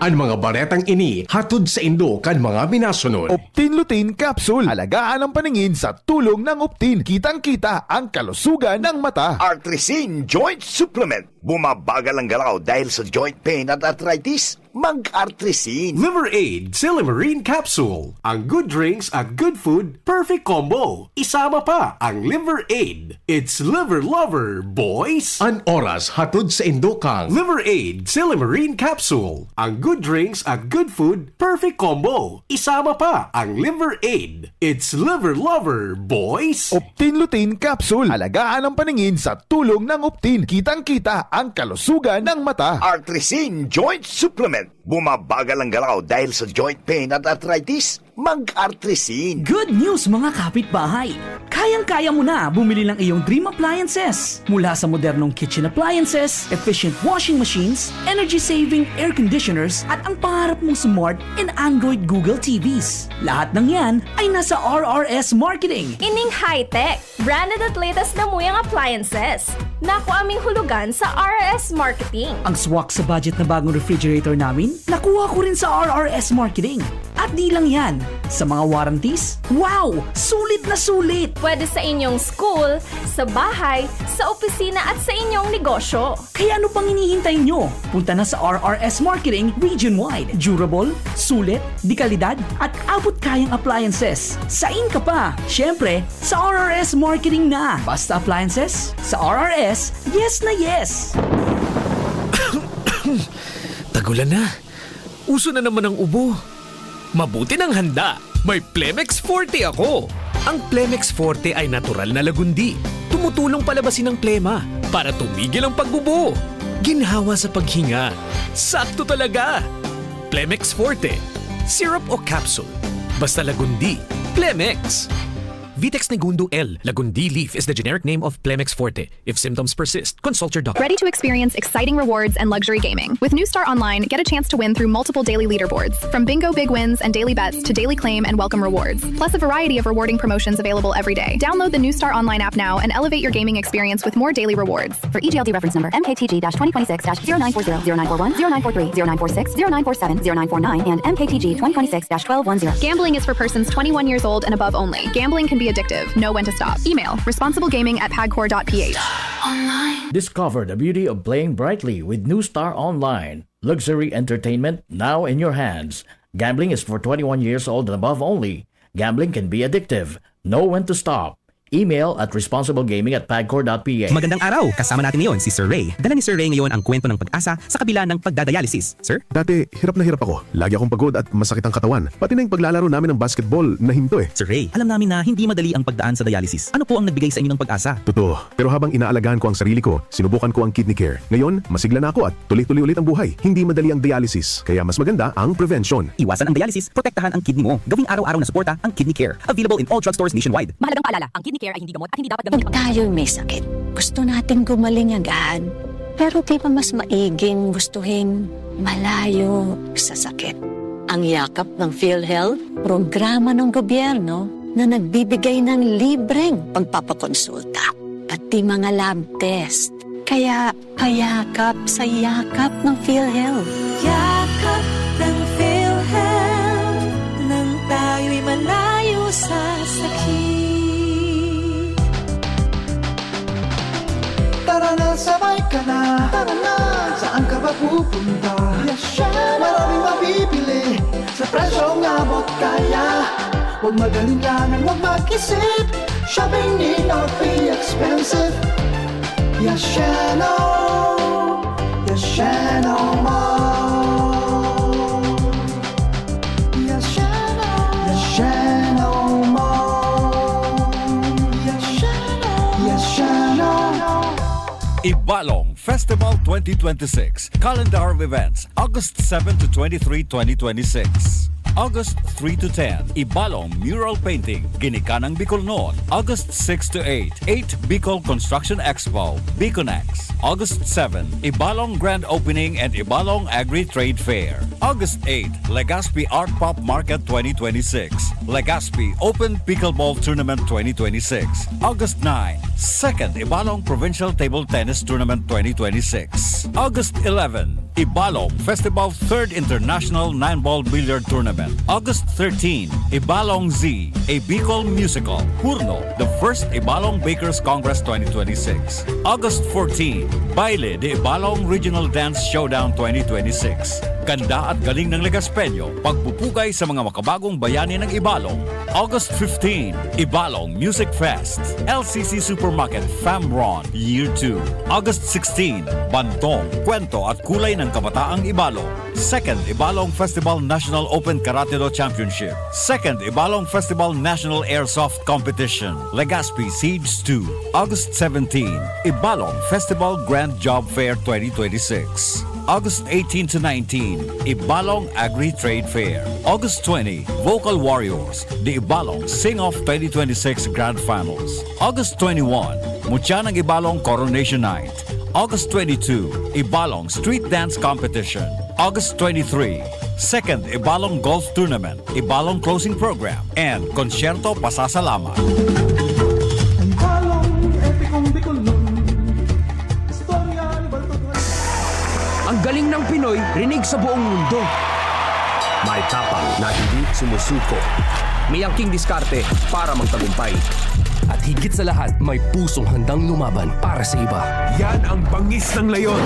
An mga baretang ini hatod saindo kan mga minasunod. Optin Lutein Capsule. Alagaan ang paningin sa tulong ng Optin. Kitang-kita ang kalusugan ng mata. Artrisin Joint Supplement. Bumabagal ang galaw dahil sa joint pain at arthritis. Mag-Artrisin. Liver Aid Silymarin Capsule. Ang good drinks at good food, perfect combo. Isama pa ang Liver Aid. It's Liver Lover, boys! An oras hatod saindo kan Liver Aid Silymarin Capsule. Ang good drinks at good food, perfect combo. Isama pa ang Liver Aid. It's Liver Lover, boys! Optin Lutein Capsule. Alagaan ang paningin sa tulong ng Optin. Kitang-kita ang kalusugan ng mata. Artrisin Joint Supplement. Bumabagal ang galaw dahil sa joint pain at arthritis. Mag-Artrisin. Good news, mga kapitbahay! Kayang-kaya mo na bumili ng iyong dream appliances. Mula sa modernong kitchen appliances, efficient washing machines, energy-saving air conditioners, at ang pangarap mong smart and Android Google T Vs. Lahat ng yan ay nasa R R S Marketing. Ining high-tech, branded at latest na muyang appliances. Nakuha aming hulugan sa R R S Marketing. Ang swak sa budget na bagong refrigerator namin, nakuha ko rin sa R R S Marketing. At di lang yan, sa mga warranties, wow! Sulit na sulit! Pwede sa inyong school, sa bahay, sa opisina at sa inyong negosyo. Kaya ano pang hinihintay nyo? Punta na sa R R S Marketing region-wide. Durable, sulit, de kalidad, at abot kayang appliances. Sain ka pa? Siyempre, sa R R S Marketing na. Basta appliances, sa R R S, yes na yes! Tagulan na. Uso na naman ang ubo. Mabuti nang handa. May Plemex Forte ako. Ang Plemex Forte ay natural na lagundi. Tumutulong palabasin ang plema para tumigil ang pagbubo. Ginhawa sa paghinga. Sakto talaga. Plemex Forte. Syrup o capsule. Basta lagundi. Plemex. Vitex Negundo L. Lagundi leaf is the generic name of Plemex Forte. If symptoms persist, consult your doctor. Ready to experience exciting rewards and luxury gaming? With New Star Online, get a chance to win through multiple daily leaderboards, from bingo big wins and daily bets to daily claim and welcome rewards, plus a variety of rewarding promotions available every day. Download the New Star Online app now and elevate your gaming experience with more daily rewards. For E G L D reference number M K T G twenty twenty-six dash zero nine four zero, zero nine four one, zero nine four three, zero nine four six, zero nine four seven, zero nine four nine, and M K T G twenty twenty-six dash twelve one zero. Gambling is for persons twenty-one years old and above only. Gambling can be addictive. Know when to stop. Email responsiblegaming at pagcor dot P H. Discover the beauty of playing brightly with New Star Online. Luxury entertainment now in your hands. Gambling is for twenty-one years old and above only. Gambling can be addictive. Know when to stop. Email at responsiblegaming at pagcor dot P H. Magandang araw! Kasama natin ngayon si Sir Ray. Dala ni Sir Ray ngayon ang kwento ng pag-asa sa kabila ng pagdadialysis. Sir? Dati, hirap na hirap ako. Lagi akong pagod at masakit ang katawan. Pati na yung paglalaro namin ng basketball, nahinto eh. Sir Ray, alam namin na hindi madali ang pagdaan sa dialysis. Ano po ang nagbigay sa inyo ng pag-asa? Totoo. Pero habang inaalagaan ko ang sarili ko, sinubukan ko ang Kidney Care. Ngayon, masigla na ako at tuloy-tuloy ulit ang buhay. Hindi madali ang dialysis, kaya mas maganda ang prevention. Iwasan ang dialysis, protektahan ang kidney mo. Gawing araw-araw na suporta ang Kidney Care. Available in all drugstores nationwide. Mahalagang paalala, ang Kidney Care ay hindi gamot at hindi dapat gamitin pang- Tayo'y may sakit. Gusto nating gumaling agad. Pero di ba mas maiging gustuhin malayo sa sakit? Ang Yakap ng PhilHealth, programa ng gobyerno na nagbibigay ng libreng pagpapakonsulta, pati mga lab test. Kaya payakap sa Yakap ng PhilHealth. Yakap ng PhilHealth, nang tayo'y malayo sa sakit. Tara na, sabay ka na. Tara na, saan ka ba pupunta? Maraming mabibili sa presyong abot kaya. Huwag mag-alinlangan, huwag mag-isip. Shopping need not be expensive. Yasheno, Yasheno Mall. Yasheno, Yasheno Mall. Yasheno, Yasheno. Ibalong Festival twenty twenty-six, Calendar of Events, August seven to twenty-three, twenty twenty-six. August three to ten, Ibalong Mural Painting, Ginikanang Bicolnon, August six to eight, eight Bicol Construction Expo, Biconex, August seven, Ibalong Grand Opening and Ibalong Agri-Trade Fair, August eight, Legazpi Art Pop Market twenty twenty-six, Legazpi Open Pickleball Tournament twenty twenty-six, August nine, Second Ibalong Provincial Table Tennis Tournament twenty twenty-six, August eleven, Ibalong Festival Third International Nine Ball Billiard Tournament, August thirteen, Ibalong Z, a Bicol musical, Hurno, the first Ibalong Bakers Congress twenty twenty-six, August fourteen, Baile de Ibalong Regional Dance Showdown twenty twenty-six, Ganda at Galing ng Legaspeño, Pagpupugay sa mga Makabagong Bayani ng Ibalong, August fifteen, Ibalong Music Fest, L C C Supermarket, Famron, Year two, August sixteen, Bantong, Kwento at Kulay ng Kabataang Ibalong, Second Ibalong Festival National Open Karate Do Championship, Second Ibalong Festival National Airsoft Competition, Legazpi Siege two, August seventeen, Ibalong Festival Grand Job Fair twenty twenty-six, August eighteen to nineteen, Ibalong Agri-Trade Fair, August twenty, Vocal Warriors, the Ibalong Sing-Off twenty twenty-six Grand Finals, August twenty-one, Mutya ng Ibalong Coronation Night, August twenty-two, Ibalong Street Dance Competition, August twenty-three, Second Ibalong Golf Tournament, Ibalong Closing Program, and Konsyerto Pasasalamat. Ang balong epikong Bicolnon. Istorya ni Baltog. Ang galing ng Pinoy, rinig sa buong mundo. May tapang na hindi sumusuko. May angking diskarte para magtagumpay. At higit sa lahat, may pusong handang lumaban para sa iba. Yan ang bangis ng Leon.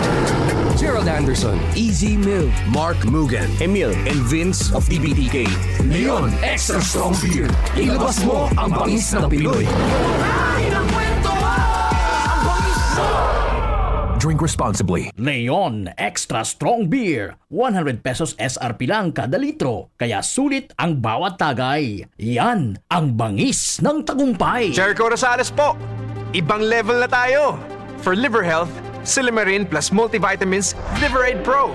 Gerald Anderson, Easy Mill, Mark Mugen, Emil, and Vince of T B T K. Leon Extra Strong Beer. Ilabas mo ang bangis ng Pinoy. Drink responsibly. Leon Extra Strong Beer, one hundred pesos S R P lang kada litro, kaya sulit ang bawat tagay. Yan ang bangis ng tagumpay. Jericho Rosales po! Ibang level na tayo! For liver health, Silymarin plus multivitamins, Liver Aid Pro.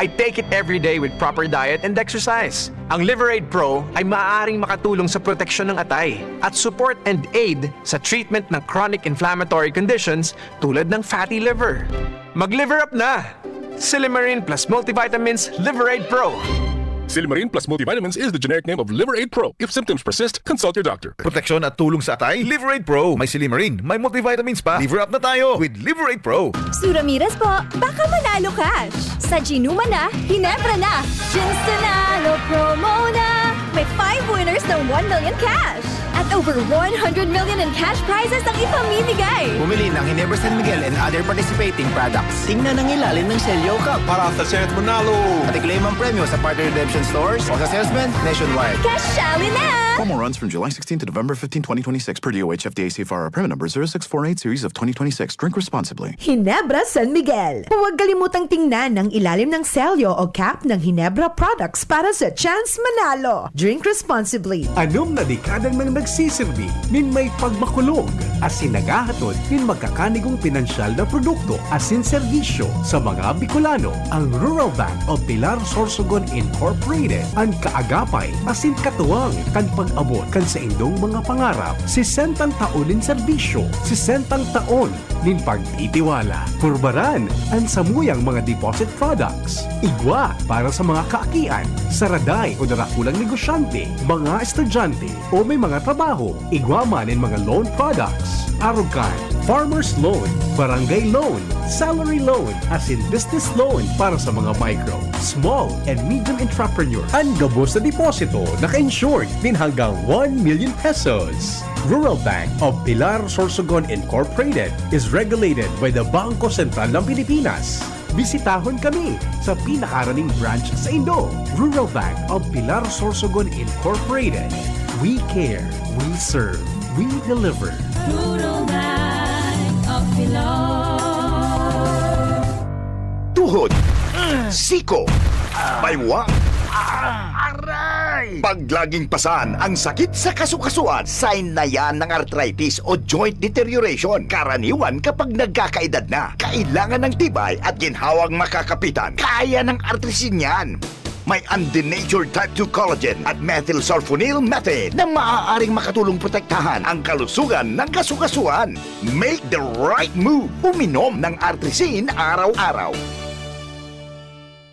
I take it every day with proper diet and exercise. Ang Liver Aid Pro ay maaaring makatulong sa proteksyon ng atay at support and aid sa treatment ng chronic inflammatory conditions tulad ng fatty liver. Mag-liver up na! Silymarin plus multivitamins, Liver Aid Pro. Silymarin plus multivitamins is the generic name of Liver Aid Pro. If symptoms persist, consult your doctor. Proteksyon at tulong sa atay, Liver Aid Pro. May silymarin, may multivitamins pa. Liver up na tayo with Liver Aid Pro. Sue Ramirez po, baka manalo cash! Sa Ginuma na, Ginebra na! Ginstanalo promo na! May five winners ng one million cash! At over one hundred million in cash prizes ang ipamimigay! Bumili ng Ginebra San Miguel and other participating products. Tingnan ang ilalim ng selyo, Kap. Para sa chance manalo! At i-claim ang premyo sa partner redemption stores o sa salesman nationwide. Kasyali na! Promo runs from July sixteenth to November fifteenth, twenty twenty-six, per D O H F D A C F R, permit number zero six four eight series of twenty twenty-six. Drink responsibly. Ginebra San Miguel. Huwag kalimutang tingnan ang ilalim ng selyo o cap ng Ginebra products para sa chance manalo. Drink responsibly. Anom na dekada nang nagsi- Sirbi nin may pagmakulog asin naghahatod nin magkakanigong pinansyal na produkto asin serbisyo sa mga Bicolano. Ang Rural Bank of Pilar Sorsogon Incorporated an kaagapay asin katuwang kan pag-abot kan saindong mga pangarap. Sesentang taon nin serbisyo, sesentang taon nin pagtitiwala. Purbaran an samuyang mga deposit products. Igwa para sa mga kaakian, saraday o darakulang negosyante, mga estudyante o may mga trabaho. Igwa man nin mga loan products. Arog kan farmers loan, barangay loan, salary loan, asin business loan para sa mga micro, small, and medium entrepreneur. An gabos na deposito naka-insured nin hanggang one million pesos. Rural Bank of Pilar Sorsogon Incorporated is regulated by the Bangko Sentral ng Pilipinas. Bisitahon kami sa pinakaraning branch saindo. Rural Bank of Pilar Sorsogon Incorporated. We care, we serve, we deliver. Rural Bank of Pilar. Tuhod, siko, baywang, aray! Pag laging pasan ang sakit sa kasukasuan, sign na yan ng arthritis o joint deterioration. Karaniwan kapag nagkakaedad na, kailangan ng tibay at ginhawang makakapitan. Kaya ng Artrisin yan. May undenatured type two collagen at methylsulfonyl methane na maaaring makatulong protektahan ang kalusugan ng kasukasuan. Make the right move. Uminom ng Artrisin araw-araw.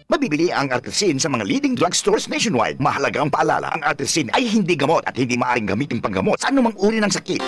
Mabibili ang Artrisin sa mga leading drugstores nationwide. Mahalagang paalala, ang Artrisin ay hindi gamot at hindi maaaring gamitin panggamot sa anumang uri ng sakit.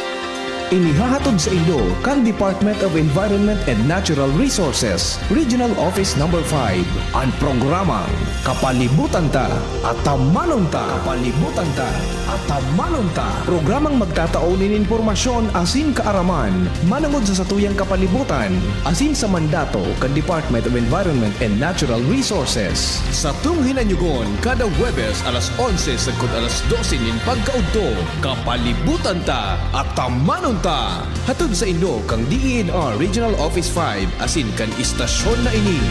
Inihahatod saindo kan Department of Environment and Natural Resources, Regional Office Number five, an programang Kapalibutan Ta, Atamanon Ta. Kapalibutan Ta, Atamanon Ta. Programang magtatao nin impormasyon asin kaaraman manongod sa satuyang kapalibutan asin sa mandato kan Department of Environment and Natural Resources. Satong hinanyogon kada Huwebes alas onse sagkod alas dose nin pagkaudto. Kapalibutan Ta, Atamanon Ta! Hatod saindo kan D E N R Regional Office five asin kan istasyon na ini.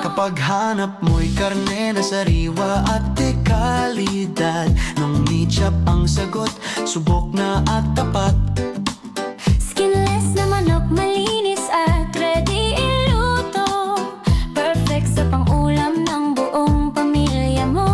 Kapag hanap mo'y karne na sariwa at de kalidad, Nong Meat Shop ang sagot, subok na at tapat. Skinless na manok, malinis at ready iluto. Perfect sa pang-ulam ng buong pamilya mo.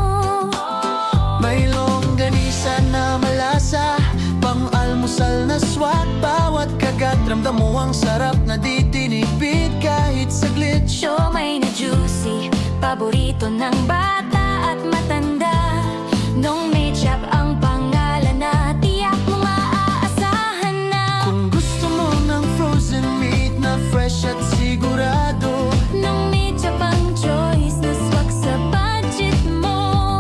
May longganisa na malasa, pang-almusal na swak. Bawat kagat, ramdam mo ang sarap na di tinipid kahit saglit. Siomai na juicy, paborito ng bata at matanda. Nong Meat Shop ang pangalan na tiyak mong maaasahan na. Kung gusto mo ng frozen meat na fresh at sigurado, Nong Meat Shop ang choice na swak sa budget mo.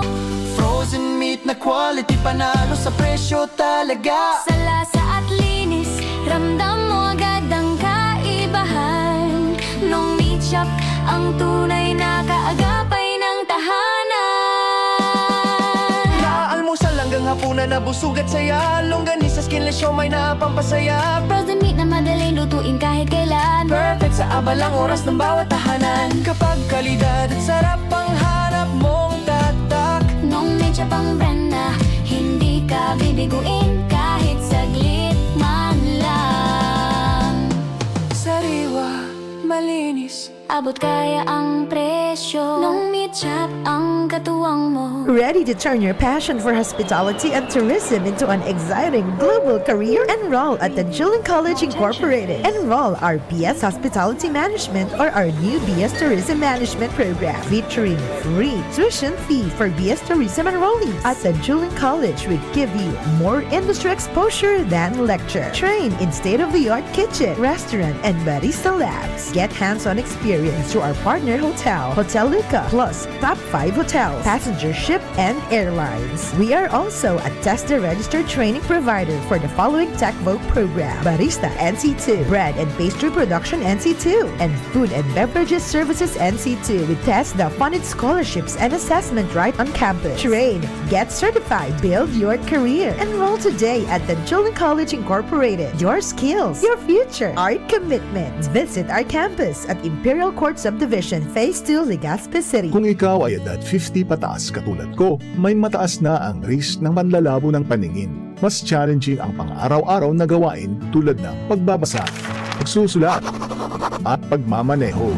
Frozen meat na quality, panalo sa presyo talaga. Sa lasa at linis, ramdam mo agad ang kaibahan. Nong Meat Shop ang tunay na kaagapay ng tahanan. Mula almusal hanggang hapunan, nabusog at saya. Longganisa, skinless siomai na pampasaya. Frozen meat na madaling lutuin kahit kailan. Perfect sa abalang oras ng bawat tahanan. Kapag kalidad at sarap ang hanap mong tatak, Nong Meat Shop ang brand na hindi ka bibiguin kahit saglit man lang. Sariwa, malinis, abot kaya ang presyo. Nong Meat Shop ang katuwang mo. Ready to turn your passion for hospitality and tourism into an exciting global career? Enroll at Tanjuling College Incorporated. Enroll our B S Hospitality Management or our new B S Tourism Management program, featuring free tuition fee for B S Tourism enrollees. At Tanjuling College, we give you more industry exposure than lecture. Train in state-of-the-art kitchen, restaurant, and barista labs. Get hands-on experience experience through our partner hotel, Hotel Luca, plus top five hotels, passenger ship, and airlines. We are also a TESDA registered training provider for the following TechVoc program: Barista N C two, Bread and Pastry Production N C two, and Food and Beverages Services N C two. With TESDA funded scholarships and assessment right on campus. Train, get certified, build your career. Enroll today at Danchulan College Incorporated. Your skills, your future, our commitment. Visit our campus at Imperial Court Subdivision, Phase two, Legazpi City. Kung ikaw ay edad fifty pataas katulad ko, may mataas na ang risk ng panlalabo ng paningin. Mas challenging ang pang-araw-araw na gawain tulad ng pagbabasa, pagsusulat, at pagmamaneho.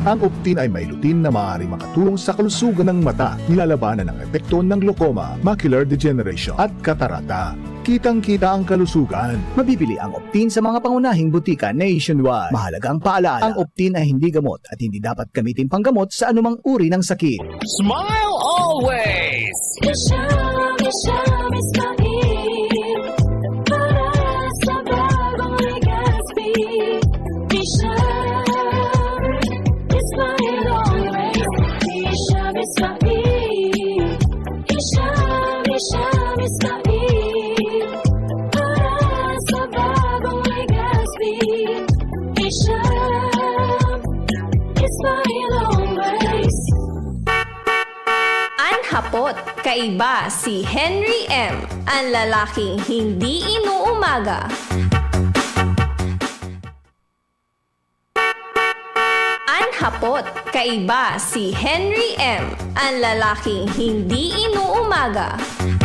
Ang Optin ay may lutein na maaaring makatulong sa kalusugan ng mata, nilalabanan ang epekto ng glaucoma, macular degeneration, at katarata. Kitang-kita ang kalusugan. Mabibili ang Optin sa mga pangunahing butika nationwide. Mahalagang paalala, ang Optin ay hindi gamot at hindi dapat gamitin panggamot sa anumang uri ng sakit. Smile always! Isha, Isha, Ismail. Para sa bagong Legazpi. Isha, Ismail always. Isha, Ismail. Isha, Isha, Ismail. Para sa bagong Legazpi. Isha, Ismail always. An hapot, kaiba si Henry M, an lalaking hindi inuumaga. An hapot, kaiba si Henry M, an lalaking hindi inuumaga.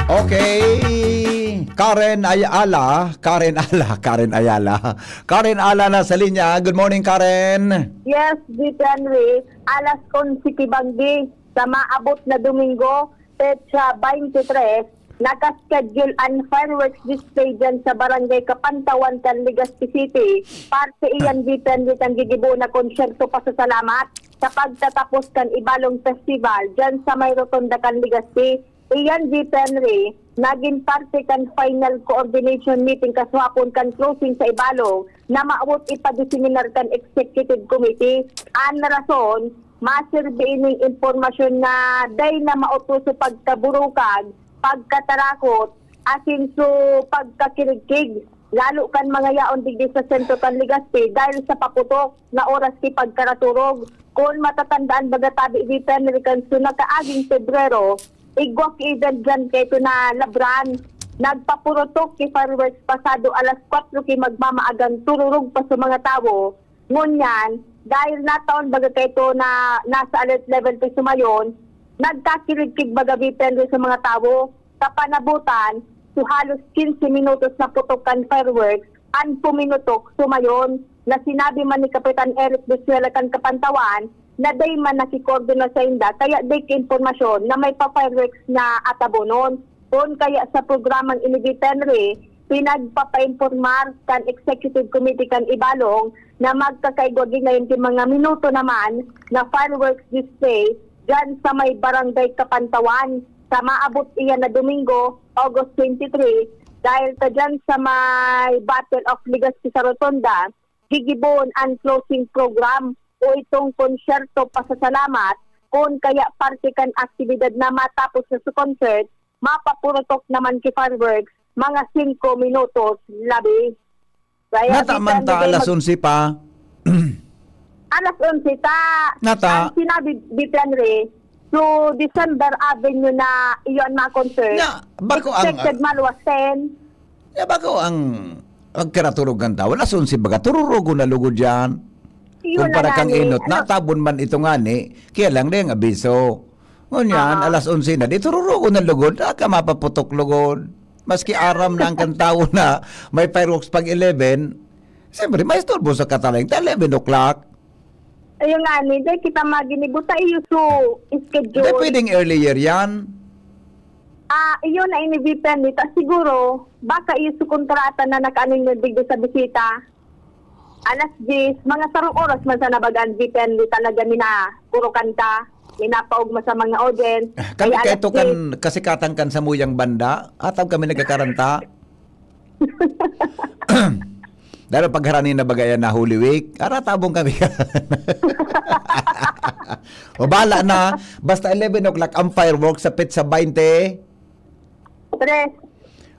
Okay, Karen Ayala, Karen Ala, Karen Ayala. Karen Ala na sa linya. Good morning, Karen. Yes, G T Henry. Alas onse ki banggi, sa maabot na Domingo, petsa twenty-three, naka-schedule an fireworks display dyan sa Barangay Kapantawan kan Legazpi City. Parte iyan, G T Henry, kan gigibo na konsyerto pasasalamat sa pagtatapos kan Ibalong Festival dyan sa may rotonda kan Legazpi. Iyan, G T Henry, nagin parte kan final coordination meeting kasuhapon kan closing sa Ibalong na maabot ipadiseminar kan executive committee. An rason, masirbi ining impormasyon na dai na mautuso pagkaburukag, pagkatarakot, asin su pagkakirigkig, lalo kan mga yaon digdi sa sentro kan Legazpi dahil sa paputok na oras ki pagkaraturog. Kun matatandaan baga tabi, G T Henry, kan su nakaaging Pebrero, igwa ki event dyan kaito na Labran. Nagpapurutok ki fireworks pasado alas kwatro ki magmamaagang tururog pa sa mga tawo. Ngunyan, dahil nataon baga kaito na nasa alert level pa sumayon, nagkakirigkig baga, G T Henry, sa mga tawo. Kapanabutan, su halos quince minutos na putok kan fireworks an puminutok sumayon, na sinabi man ni Kapitan Eric Venezuela kan Kapantawan na dai man nakikordona sainda, kaya dai ki impormasyon na may pa-fireworks na atabonon. Kun kaya sa programang ini, G T Henry, pinagpapainpormar kan Executive Committee kan Ibalong na magkakaigwa ginayon ki mga minuto naman na fireworks display dyan sa may Barangay Kapantawan sa maabot iyan na Domingo, August twenty-three, dahil ta dyan sa may Battle of Legazpi sa Rotonda, gigibon an closing program o itong konsyerto pasasalamat, kun kaya parte kan aktibidad na matapos na sa concert, mapapurutok naman ki fireworks mga singko minutos labi. Kaya Nata man ta alas onse pa. Alas onse ta. Nata. Ang sinabi ni Henry, so December Avenue na iyon na concert. Na, bako ang Expected man was ten. Ya, bako ang pagkaraturog kan tawo. Alas onse baga, tururugo na lugod yan. Iyo na Kumpara kang ngani. inot, Ano? natabon man ito ngani, kaya lang na yung abiso. Ngunyan, Aha. alas onse na, di tururugo na lugod, ah, ka mapaputok lugod. Maski aram na ang kan tawo na may fireworks pag eleven, siyempre, may istorbo sa katalang, ta eleven o'clock. Ayun nga, ni, dahil kita maginibo ta iyo su schedule. Hindi pwedeng earlier yan. Ah, iyo na ini weekend, ni, ta siguro, baka iyo su kontrata na nakaano niyo digdi sa bisita. Alas diyes, mga sarong oras man sa nabagan, weekend, ni, talaga mina, puro kanta, minapaugma sa mga audience. Kami Kaya alas kaito kan diyes. kasikatan kan samuyang banda, ataw kami nagkakaranta. Pero pag harani na baga yan na Holy Week, ara tabong kami. O, bahala na. Basta eleven o'clock ang fireworks sa petsa baynte. Tres.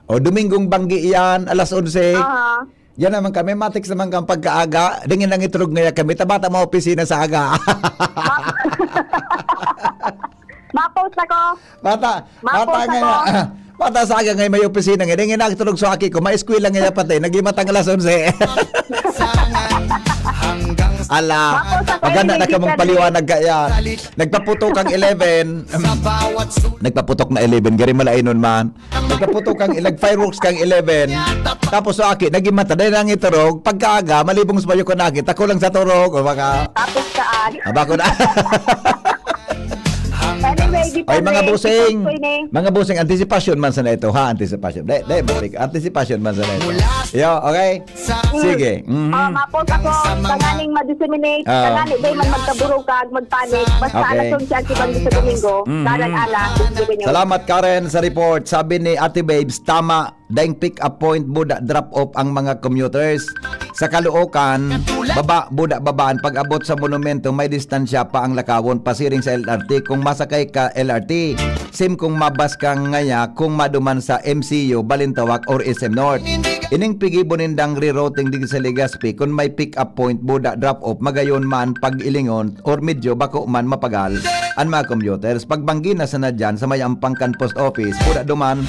O, Domingong banggi yan, alas onse. Aha. Yan naman kami, matext naman kang pagkaaga. Dingin ang iturog ngaya kami, tabata mga opisina sa aga. Ma-post ako. Bata, Mapos bata nga ako. nga. Bata sa aga ngayon may opisina nga. Dingin ang iturog sa aki ko, may eskwela ngaya pati. Nagimatang alas onse. Ala, Mapos ako, maganda na hindi kamong ka paliwanag kaya. Nagpaputok ang eleven. Nagpaputok na eleven. Gari malainon man. Nagpaputok ang ilag fireworks kang eleven. Tapos sa aki, naging mata. Dahil ang iturog, pagkaaga, malibong sa bayo ko nakita. Kulang sa turog. O baka, Tapos saan? abako na. Anyway, di pa Ay, mga rin. busing. Ito, ito, ini. Mga busing, anticipation man sana ito, ha? Anticipation. Dahil, dahil, anticipation man sana ito. Yo, okay? Sige. Mhm. Oh, mapos ako, tanganing ma-disseminate, Ah. tanganing dahil man magkaburukag, magpanik, basta Okay. alas onse ang kibang sa Domingo, Mhm. dalan alas, Domingo. Salamat, Karen, sa report. Sabi ni Ate Babes, tama, daing pick-up point, buda drop-off ang mga commuters. Sa Caloocan, baba, buda babaan. Pag-abot sa monumento, may distansya pa ang lakawon, pasiring sa L R T. Kung masakay ka L R T, same kung mabas ka ngaya, kung maduman sa M C U, Balintawak or S M North. Ining pigibo nindang rerouting digdi sa Legazpi, kun may pick-up point, buda drop-off, magayon man pag-ilingon or medyo bako man mapagal an mga commuters. Pagbanggi na sana dyan sa may ampang kan post office, buda duman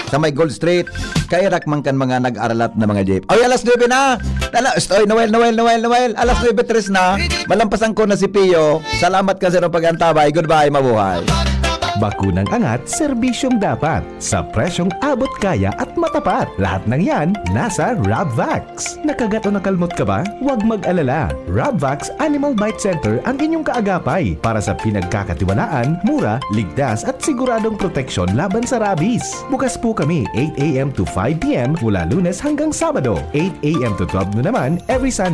sa may Gold Street, kairak man kan mga nag-aralat na mga jeep. Oy, alas nuebe na! Ala, oy, Noel, Noel, Noel, Noel! Alas nuebe tres na! Malampasan ko na si Pio. Salamat ka sa inyong pag-antabay. Goodbye, mabuhay! Bakunang angat, serbisyong dapat. Sa presyong abot kaya at matapat. Lahat ng yan, nasa Rabvax. Nakagat o nakalmot ka ba? Huwag mag-alala. Rabvax Animal Bite Center ang inyong kaagapay para sa pinagkakatiwalaan, mura, ligtas at siguradong proteksyon laban sa rabies. Bukas po kami eight a m to five p m mula Lunes hanggang Sabado, eight a m to twelve noon naman every Sunday.